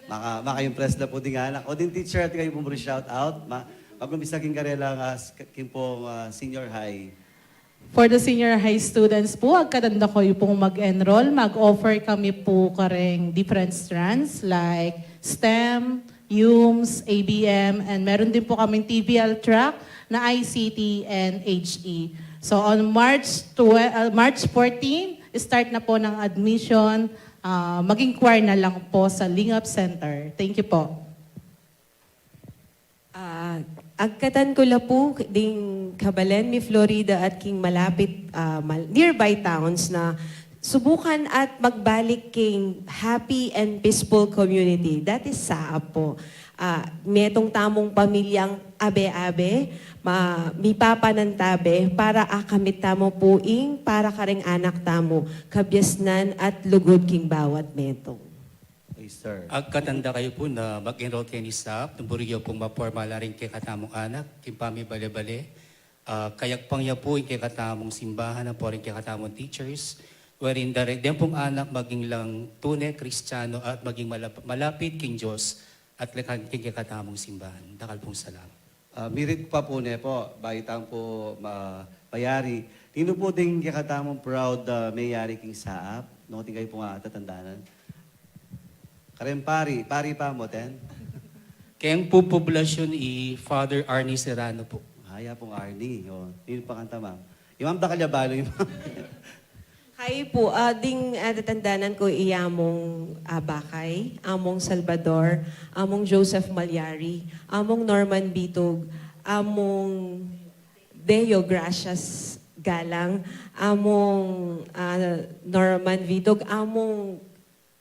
Maka, maka-impress na po ding anak. O ding teacher, at kayu pong shout out. Ma, mag-umpisa king karela nga, s-, king pong, ah, senior high. For the senior high students po, agkatan da kayu pong mag-enroll, mag-offer kami po kareng different strands like STEM, UMS, A B M, and meron din po kaming T V L track na I C T and H E. So on March twelve, uh, March fourteen, start na po ng admission. Ah, mag-inquire na lang po sa Lingap Center. Thank you po. Ah, agkatan ku la pu ding kabalen mi Florida at king malapit, ah, mal-, nearby towns na subukan at magbalik king happy and peaceful community. That is SAAP po. Ah, metung tamung pamilyang abe-abe, ma-, mipapanantabe para akamit tamu pu ing para kareng anak tamu, kabiasnan at lugud king bawat metung. Yes, sir. Agkatan da kayu pu na mag-enroll keni SAAP, nung buri yu pung mapormal la ring kekatamung anak king pamibale-bale, ah, kayagpang ya pu ing kekatamung simbahan, ampo ring kekatamung teachers, wherein dare-, deng pung anak maging lang tune Kristiyano at maging malap-, malapit king Dios at lekan king kekatamung simbahan. Dakal pung salamat. Ah, mirit pa pu ne po, bayu tang pu ma-, mayari. Ninu pu ding kekatamung proud, ah, mayari king SAAP? Nung atin kayu pung atatandanan. Kareng pari, pari pa mo, ten? Keng pu poblacion i Father Arnie Serrano pu. Ah, ya pung Arnie. O, ninu pa kanta, ma'am? I ma'am, dakal ya balu i ma'am. Kayi pu, ah, ding, ah, atatandanan ku i Among, ah, Bakay, Among Salvador, Among Joseph Malyari, Among Norman Bitug, Among Deo Gracias Galang, Among, ah, Norman Bitug, Among,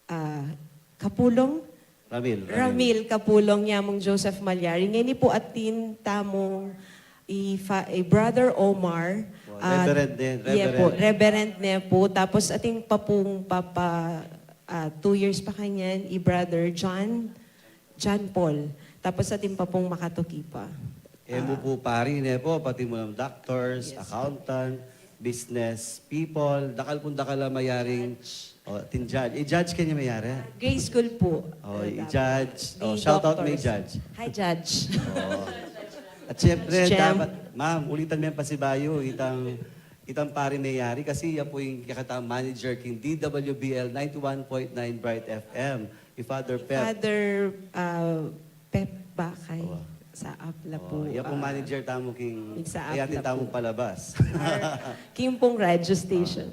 ah, Kapulong? Ramil, Ramil. Ramil Kapulong, ya Among Joseph Malyari. Ngeni pu atin tamung i fa-, i Brother Omar, ah, Reverend din, ye pu, Reverend. Reverend ne pu. Tapos atin pa pung papa, ah, two years pa kanyan, i Brother John, John Paul. Tapos atin pa pung makatuki pa. E mu pu pari ne pu, pati mu lang doctors, yes, accountant, business people, dakal pung dakal a mayaring, o, tin judge. I-judge keni mayari? Grade school pu. O, i-judge. O, shout out me i-judge. Hi, Judge. O. At siyempre, dapat, ma'am, ulitan me ing pasibayu, itang, itang pari mayari, kasi ya pu ing kekatang manager king D W B L ninety-one point nine Bright F M, i Father Pep. Father, ah, Pep Bakay. O. SAAP la pu, ya pung manager tamu king, king SAAP la pu. Kaya atin tamung palabas. King pung radio station.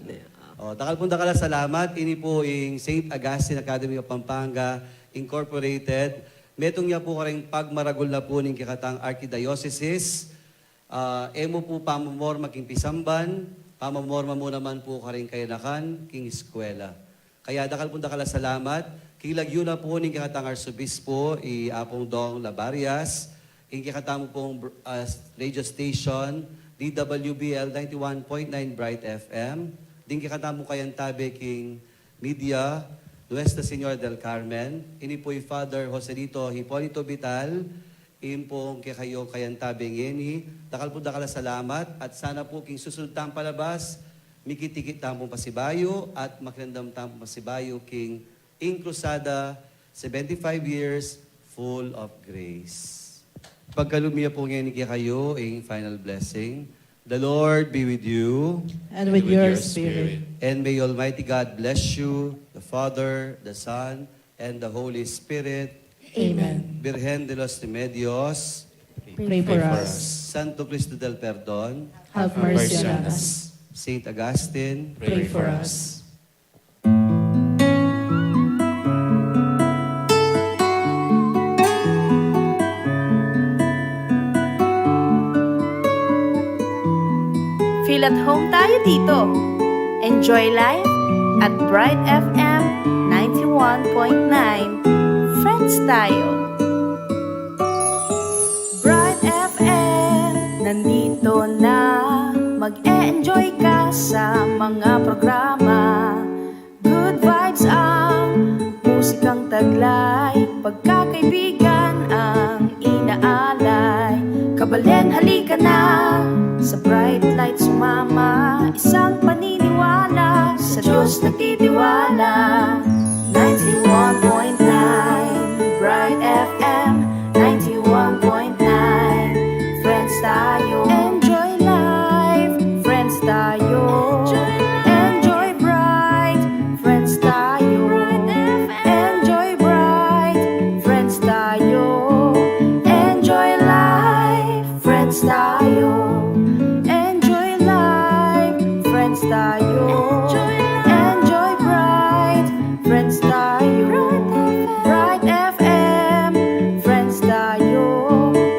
O, dakal pung dakal a salamat. Ini pu ing Saint Augustine Academy of Pampanga Incorporated. Metung ya pu kareng pagmaragul na pu ning kekatang archidioceses. Ah, e mu pu pamamorma king pisamban, pamamorma mu naman pu kareng kayanakan king eskwela. Kaya dakal pung dakal a salamat king lagyu na pu ning kekatang Arsobispo, i Apung Dong Labarias, king kekatamu pung br-, ah, radio station, D W B L ninety-one point nine Bright F M, ding kekatamung kayantabe king media, Nuestra Señora del Carmen. Ini pu i Father Joselito Hipolito Vital, ing pung kekayu kayantabe ngeni. Dakal pung dakal a salamat, at sana pu king susunod tang palabas, mikit-ikit tamu pung pasibayu at makiramdam tamu pung pasibayu king Ing Cruzada, seventy-five years, full of grace. Pagkalub mi pu ngeni kekayu ing final blessing. The Lord be with you. And with your spirit. And may Almighty God bless you, the Father, the Son, and the Holy Spirit. Amen. Virgen de los Remedios. Pray for us. Santo Cristo del Perdon. Have mercy on us. Saint Augustine. Pray for us. Feel at home tayo dito. Enjoy life at Bright F M ninety-one point nine. Friends tayo. Bright F M, nandito na. Mag-e-enjoy ka sa mga programa. Good vibes ang musikang taglay, pagkakaibigan ang inaalay. Kabaleng halika na, sa Bright Light sumama, isang paniniwala, sa Diyos nagtitiwala. Ninety-one point nine Bright F M, ninety-one point nine, friends tayo. Enjoy life, friends tayo. Enjoy bright, friends tayo. Enjoy bright, friends tayo. Enjoy life, friends tayo. Enjoy life, friends tayo. Enjoy bright, friends tayo. Bright F M, friends tayo.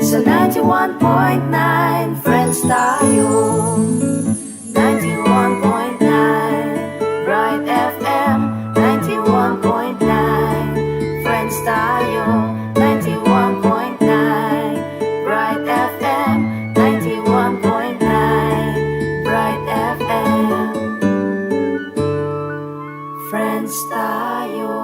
Sa ninety-one point nine, friends tayo. Ninety-one point nine Bright F M, ninety-one point nine, friends tayo. Ninety-one point nine Bright F M, ninety-one point nine Bright F M, friends tayo.